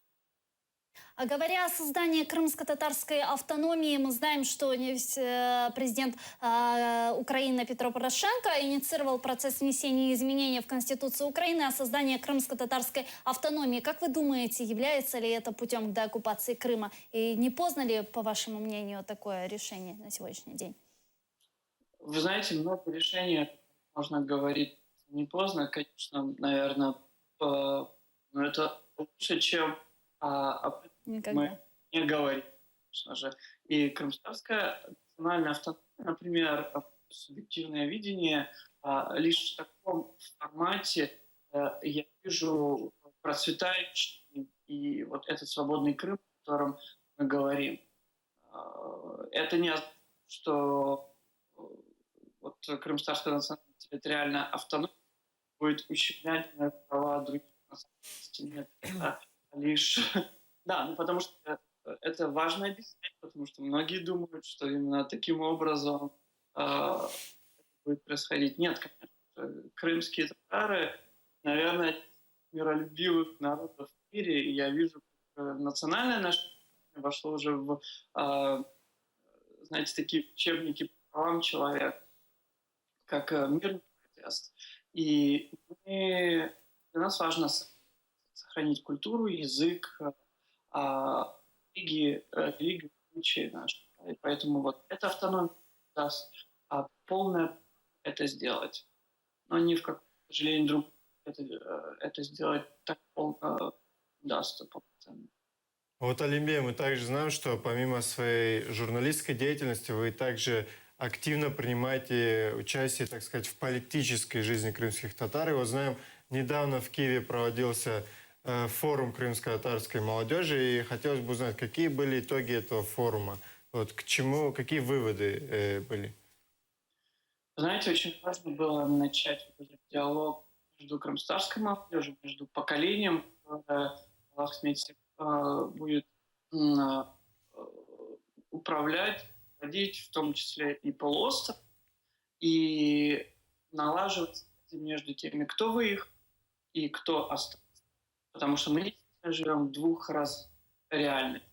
А говоря о создании крымско-татарской автономии, мы знаем, что э, президент э, Украины Петро Порошенко инициировал процесс внесения изменений в Конституцию Украины о создании крымско-татарской автономии. Как вы думаете, является ли это путем к деоккупации Крыма? И не поздно ли, по вашему мнению, такое решение на сегодняшний день? Вы знаете, много решений, можно говорить не поздно, конечно, наверное, но это лучше, чем а, Никогда. мы не говорим, конечно же. И крымская национальная автономия, например, субъективное видение, а, лишь в таком формате э, я вижу процветающий и вот этот свободный Крым, о котором мы говорим. А, Это не означает, что вот Крымскотатарская национальная территориальная автономия будет ущемлять права других национальностей. Нет, это лишь... Да, ну потому что это важно объяснять, потому что многие думают, что именно таким образом э, будет происходить. Нет, конечно, крымские татары, наверное, миролюбивых народов в мире, и я вижу, как национальное наше вошло уже в, э, знаете, такие учебники по правам человека, как мирный протест. И мы, для нас важно сохранить культуру, язык, а, религии, религию, обычаи наши. И поэтому вот эта автономия даст а, полное это сделать. Но ни в каком, к сожалению, друг это, это сделать так полно удастся полноценно. Вот, Алимбей, мы также знаем, что помимо своей журналистской деятельности вы также активно принимаете участие, так сказать, в политической жизни крымских татар. И вот знаем, недавно в Киеве проводился э, форум крымско-татарской молодежи, и хотелось бы узнать, какие были итоги этого форума, вот к чему, какие выводы э, были? Знаете, очень важно было начать вот этот диалог между крымскотатарской молодежью, между поколением, которое, Аллах э, будет э, управлять, водить, в том числе и полуостров, и налаживать между теми, кто выехал и кто остался. Потому что мы живем в двух раз реальностях.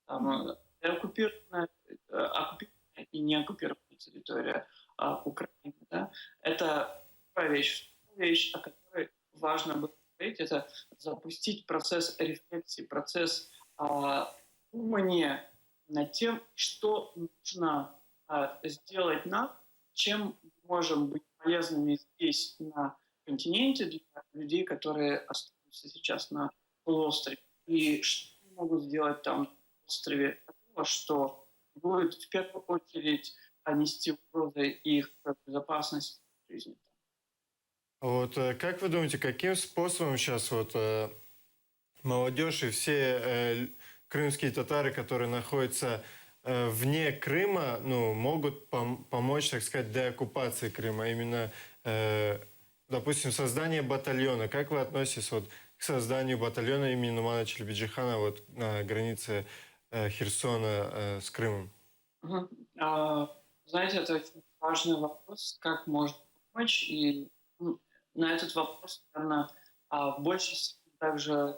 Там э, оккупированная, оккупированная и не оккупированная территория а, Украины. Да? Это первая вещь. Вторая вещь, о которой важно было говорить, это запустить процесс рефлексии, процесс а, думания над тем, что нужно а, сделать нам, чем мы можем быть полезными здесь, на континенте, для людей, которые остаются сейчас на полуострове. И что могут сделать там на острове такого, что будет в первую очередь нести угрозы их безопасности жизни. Вот э, как вы думаете, каким способом сейчас вот э, молодежь и все э, крымские татары, которые находятся вне Крыма, ну, могут пом помочь, так сказать, деоккупации Крыма? Именно, допустим, создание батальона. Как вы относитесь вот к созданию батальона имени Нумана Челебиджихана вот на границе Херсона с Крымом? Угу. А, знаете, это очень важный вопрос, как можно помочь. И на этот вопрос, наверное, а, в большей степени также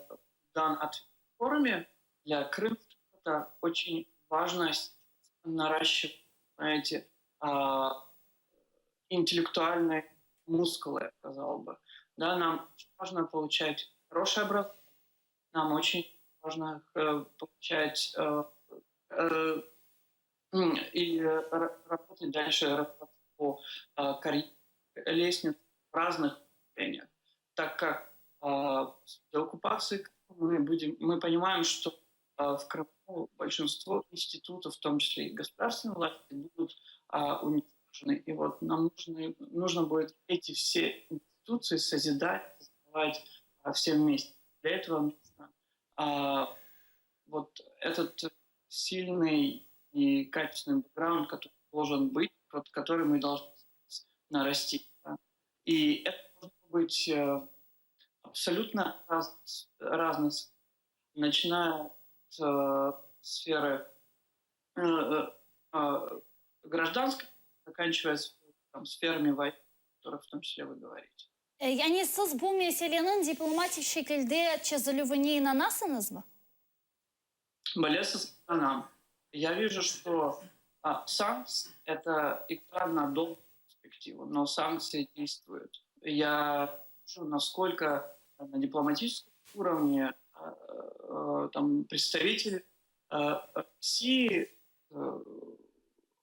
дан ответ в форуме. Для Крыма это очень важно наращивать, знаете, а, интеллектуальные мускулы, я сказал бы. Да, нам очень важно получать хорошее образование, нам очень важно э, получать э, э, и работать дальше по карьере, лестнице в разных направлениях, так как до оккупации мы, будем, мы понимаем, что в Крыму большинство институтов, в том числе и государственной власти, будут уничтожены. И вот нам нужно, нужно будет эти все институции созидать, создавать все вместе. Для этого нужно а, вот этот сильный и качественный бэкграунд, который должен быть, вот, который мы должны нарастить. Да? И это может быть э, абсолютно раз, разных, начиная с э, сферы э, э, гражданской, заканчивая там, сферами войны, о которых в том числе вы говорите. Yani siz bu meseleniñ diplomatik şekilde çezilüvine inanasıñızmı? Bilesiz, inanam. Я вижу, что а, санкции – это игра на долгую перспективу, но санкции действуют. Я вижу, насколько на дипломатическом уровне а, там, представители а, России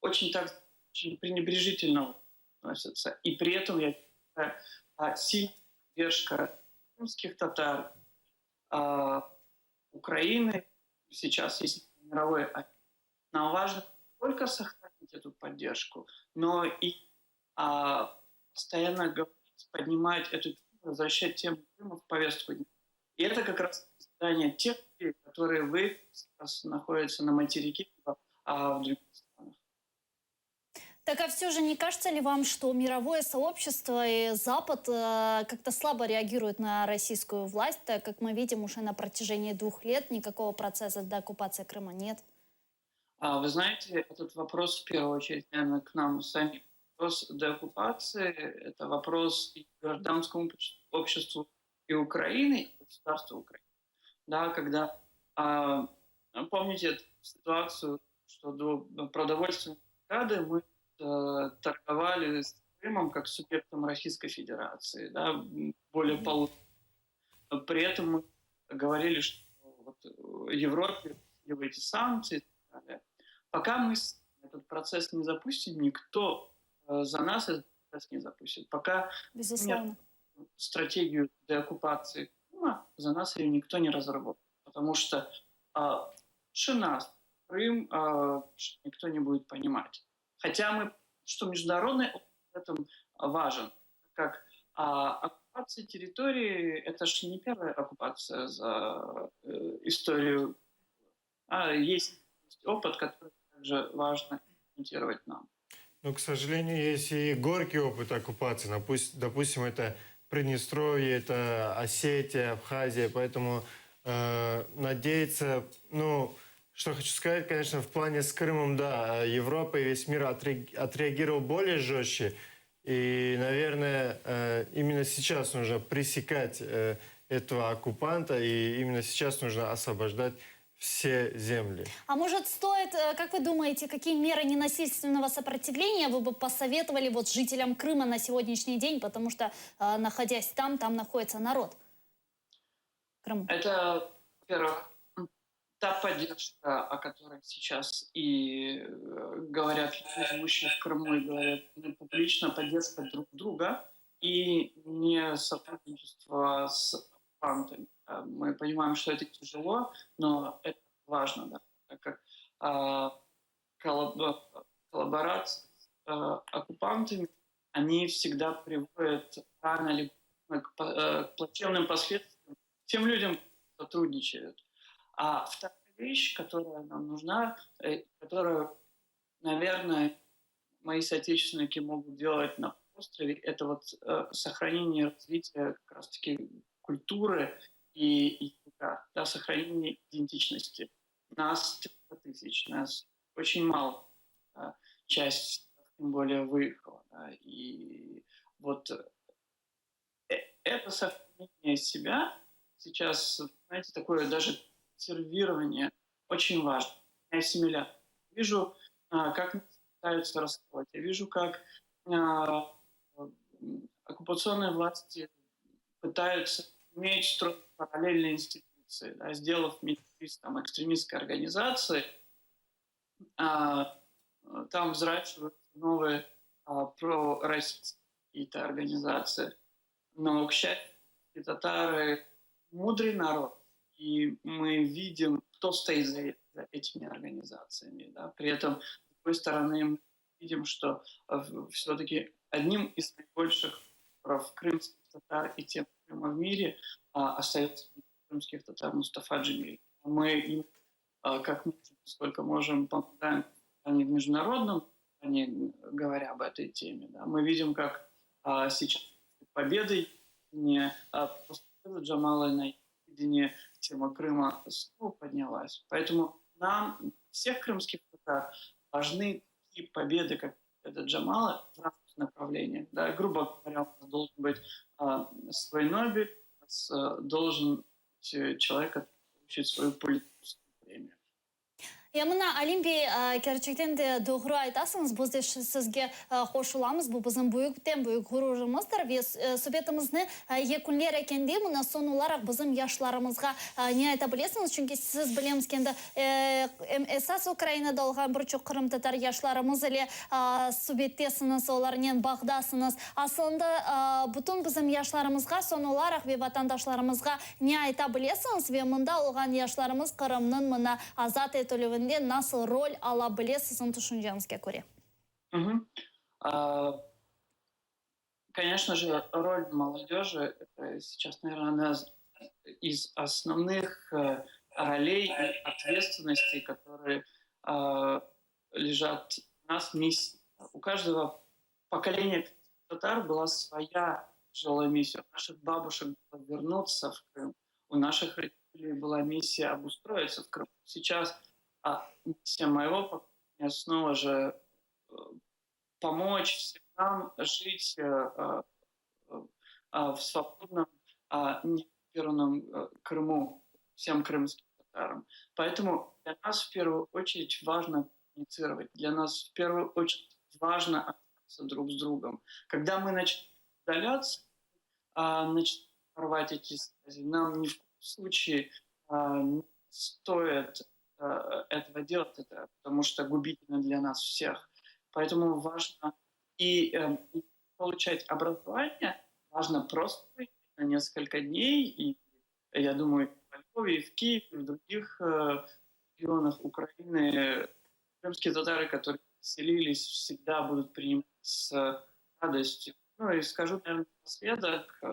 очень так очень пренебрежительно относятся. И при этом я считаю, сильная поддержка крымских татар, Украины сейчас есть мировой Нам важно не только сохранить эту поддержку, но и а, постоянно говорить, поднимать эту тему, возвращать тему Крыма в повестку дня. И это как раз задание тех людей, которые вы сейчас находятся на материке, либо в других странах. Так а все же не кажется ли вам, что мировое сообщество и Запад э, как-то слабо реагируют на российскую власть, так как мы видим уже на протяжении двух лет никакого процесса деоккупации Крыма нет? А, вы знаете, этот вопрос в первую очередь, наверное, к нам самим. Вопрос деоккупации – это вопрос и гражданскому обществу и Украины, и государству Украины. Да, когда, а, помните эту ситуацию, что до продовольственной блокады мы э, торговали с Крымом как субъектом Российской Федерации, да, более полутора. При этом мы говорили, что вот Европе эти санкции и так далее. Пока мы этот процесс не запустим, никто э, за нас этот процесс не запустит. Пока Безусловно. нет стратегию деоккупации Крыма, за нас ее никто не разработает. Потому что а, лучше нас Крым а, никто не будет понимать. Хотя мы, что международный опыт в этом важен, как а, оккупация территории – это же не первая оккупация за э, историю. А есть опыт, который также важно имплементировать нам. Но, к сожалению, есть и горький опыт оккупации. Допустим, это Приднестровье, это Осетия, Абхазия. Поэтому э, надеяться, ну, что хочу сказать, конечно, в плане с Крымом, да, Европа и весь мир отреагировал более жестче. И, наверное, э, именно сейчас нужно пресекать э, этого оккупанта, и именно сейчас нужно освобождать все земли. А может стоит, э, как вы думаете, какие меры ненасильственного сопротивления вы бы посоветовали вот жителям Крыма на сегодняшний день, потому что, находясь там, там находится народ? Крыму. Это, во-первых, та поддержка, о которой сейчас и э, говорят люди, живущие в Крыму, и говорят ну, публично, поддержка друг друга и не сотрудничество с оккупантами. Э, мы понимаем, что это тяжело, но это важно, да, так как а, коллаборация с а, оккупантами, они всегда приводят рано или поздно к, э, к плачевным последствиям тем людям, сотрудничают. А вторая вещь, которая нам нужна, э, которую, наверное, мои соотечественники могут делать на острове, это вот э, сохранение и развитие как раз-таки культуры и языка, да, сохранение идентичности. Нас 300 тысяч, нас очень мало, да, часть, тем более, выехала. Да, и вот э, это сохранение себя сейчас, знаете, такое даже сервирование очень важно. Ассимиляция. Вижу, а, как пытаются расколоть. Я вижу, как а, оккупационные власти пытаются иметь строить параллельные институции, да, сделав Меджлис там, экстремистской организации, а, там взращиваются новые а, пророссийские какие-то организации. Но, к счастью, татары мудрый народ, и мы видим, кто стоит за, за этими организациями. Да? При этом, с другой стороны, мы видим, что э, все-таки одним из наибольших прав крымских татар и тем Крыма в мире а, остается крымских татар Мустафа Джемилев. Мы им, а, как можем, сколько можем, помогаем они в международном, они говоря об этой теме. Да? Мы видим, как а, сейчас победой не а, после Джамала на видении тема Крыма снова поднялась. Поэтому нам, всех крымских татар, важны такие победы, как победа Джамала, в разных направлениях. Да, грубо говоря, у нас должен быть а, свой Нобель, у нас, а, должен быть э, человек, который получит свою политическую премию. Ya mına, Alim bey, kerçekten de doğru aytasıñız, biz de sizge qoşulamız, bu bizim büyükten büyük ğururımızdır ve subetimizni yekünler ekende, mına soñ olaraq bizim yaşlarımızğa ne ayta bilesiñiz, çünki siz bilemiz ki, endi em esas Ukrainada olğan bir çoq qırımtatar yaşlarımız ile subettesiñiz, olarnen bağdasıñız. Asılında, bütün bizim yaşlarımızğa soñ olaraq ve vatandaşlarımızğa ne ayta bilesiñiz ve mında olğan yaşlarımız Qırımnıñ mına azat etilüvinde nasıl rol ala bile siziñ tüşünceñizge köre? Угу. А, конечно же, роль молодежи это сейчас, наверное, одна из основных э, ролей и ответственностей, которые а, Лежат у нас миссии. У каждого поколения татар была своя тяжелая миссия. У наших бабушек было вернуться в Крым, у наших родителей была миссия обустроиться в Крыму. Сейчас а, миссия моего поколения снова же э, помочь всем нам жить э, э, в свободном, а, неоккупированном Крыму, всем крымским татарам. Поэтому для нас в первую очередь важно коммуницировать. Для нас в первую очередь важно общаться друг с другом. Когда мы начнем удаляться, а, начнем рвать эти связи, нам ни в коем случае а, не стоит а, этого делать, это, потому что губительно для нас всех. Поэтому важно и, э, и получать образование, важно просто на несколько дней, и я думаю, в Львове, и в Киеве, и в других э, регионах Украины крымские татары, которые селились, всегда будут принимать с радостью. Ну и скажу, наверное, напоследок, э,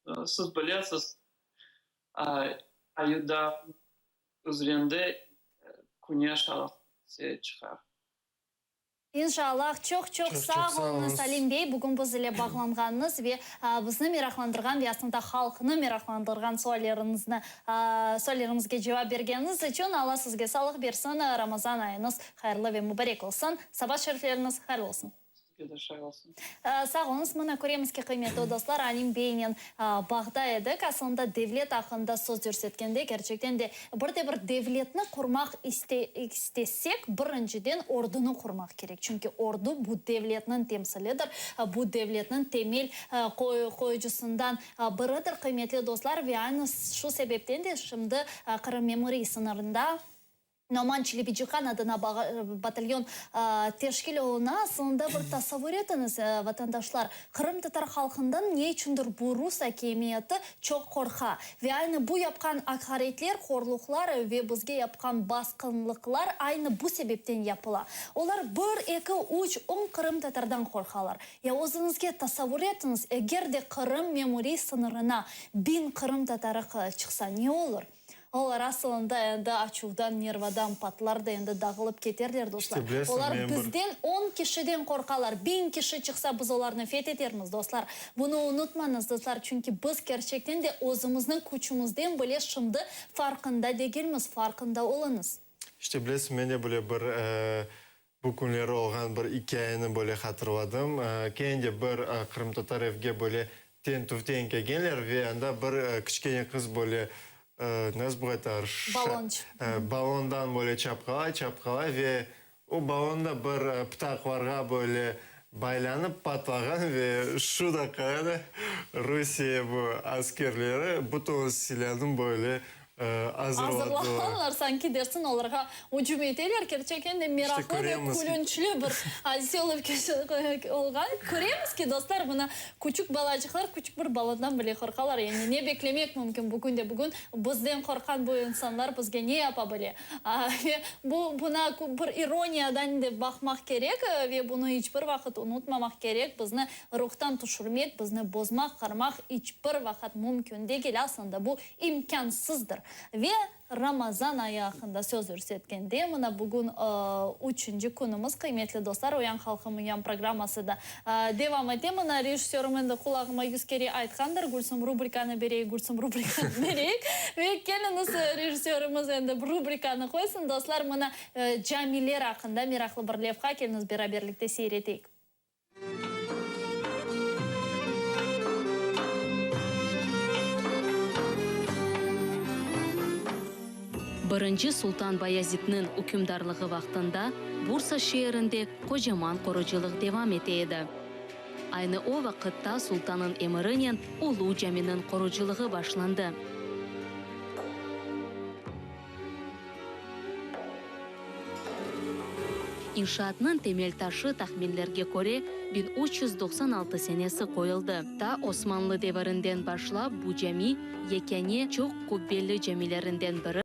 э, siz bilesiz Ayuv Dağ üzerinde küneş çıqar. İnşallah. Çoq çoq sağ oluñız, Alim bey, bugün biz ile bağlanğanıñız ve bizni meraqlandırğan ve aslında halqnı meraqlandırğan sualleriñizni, suallerimizge cevap bergeniñiz içün. Alla sizge sağlıq bersin, Ramazan ayıñız hayırlı ve mubarek olsun. Saba şerifleriñiz hayırlı olsun. Sizge de şay olsun. Sağ oluñız. Mına köremiz ki, qıymetli dostlar, Alim beynen bağda edik. Aslında devlet aqqında söz yürsetkende, kerçekten de bir de bir devletni qurmaq istesek, birinciden ordunı qurmaq kerek. Çünki ordu bu devletniñ temsilidir, bu devletniñ temel qoyucısından biridir, qıymetli dostlar. Ve aynı şu sebepten de şimdi Qırım memuriy sıñırında Noman Çelebicihan adına batalyon teşkil oluna. Asılında bir tasavvur etiñiz, vatandaşlar, qırımtatar halqından ne içündir bu rus akimiyeti çoq qorqa ve aynı bu yapqan aqaretler, horluqlar ve bizge yapqan basqınlıqlar aynı bu sebepten yapıla. Olar bir, eki, üç, on qırımtatardan qorqalar. Ya özüñizge tasavvur etiñiz, eger de Qırım memuriy sıñırına biñ qırımtatarı çıqsa ne olur? Olar asılında endi açuvdan, nervadan patlar da endi dağılıp keterler, dostlar. İşte bilesiñ, Olar men bir. bizden on kişiden qorqalar. Biñ kişi çıqsa, biz olarnı fet etermiz, dostlar. Bunı unutmañız, dostlar, çünki biz kerçekten de özümizniñ küçümizden bile şimdi farqında degilmiz. Farqında oluñız. İşte bilesiñ, men de böyle bir bu künleri olğan bir ikâyeni böyle hatırladım. Kene de bir qırımtatar evge böyle tentüvden kelgenler ve anda bir kiçkene qız böyle, nasıl bu aytar, Ballonçıq. ballondan böyle çapqalay, çapqalay ve o ballon da bir pıtaqlarğa böyle baylanıp patlağan ve şu daqqada da Rusiye bu askerleri bütün silânı böyle azırladılar. Azırlağanlar, sanki dersiñ olarğa ücüm eteler. Kerçekten de meraqlı ve külünçli bir adise olıp olğan. Köremiz ki, dostlar, mına küçük balacıqlar küçük bir baladan bile qorqalar. Yani ne beklemek mümkün bugün de bugün bizden qorqqan bu insanlar bizge ne yapa bile? Ve bu, buna bir ironiyadan de baqmaq kerek ve bunı iç bir vaqıt unutmamaq kerek, bizni ruhtan tüşürmek, bizni bozmaq, qırmaq iç bir vaqıt mümkün degil, aslında bu imkânsızdır. Ve Ramazan ayı aqqında söz yürsetkende, mına bugün üçünci künümiz, qıymetli dostlar, Uyan halqım, uyan programması da devam ete. Mına rejissörım endi qulağıma yüz kere aytqandır, Gülsüm rubrikanı bereyik, Gülsüm rubrikanı bereyik. Ve keliñiz, rejissörımız endi rubrikanı qoysın. Dostlar, mına camiler aqqında meraqlı bir levha, keliñiz beraberlikte seyir eteyik. Birinci Sultan Bayazidniñ ükümdarlığı vaqtında Bursa şeerinde qocaman qurucılıq devam ete edi. Aynı o vaqıtta sultanıñ emirinen Ulu Caminiñ qurucılığı başlandı. İnşaatnıñ temel taşı tahminlerge köre 1396 senesi qoyuldı. Ta Osmanlı devirinden başlap bu cami yekâne çoq qubbeli camilerinden biri.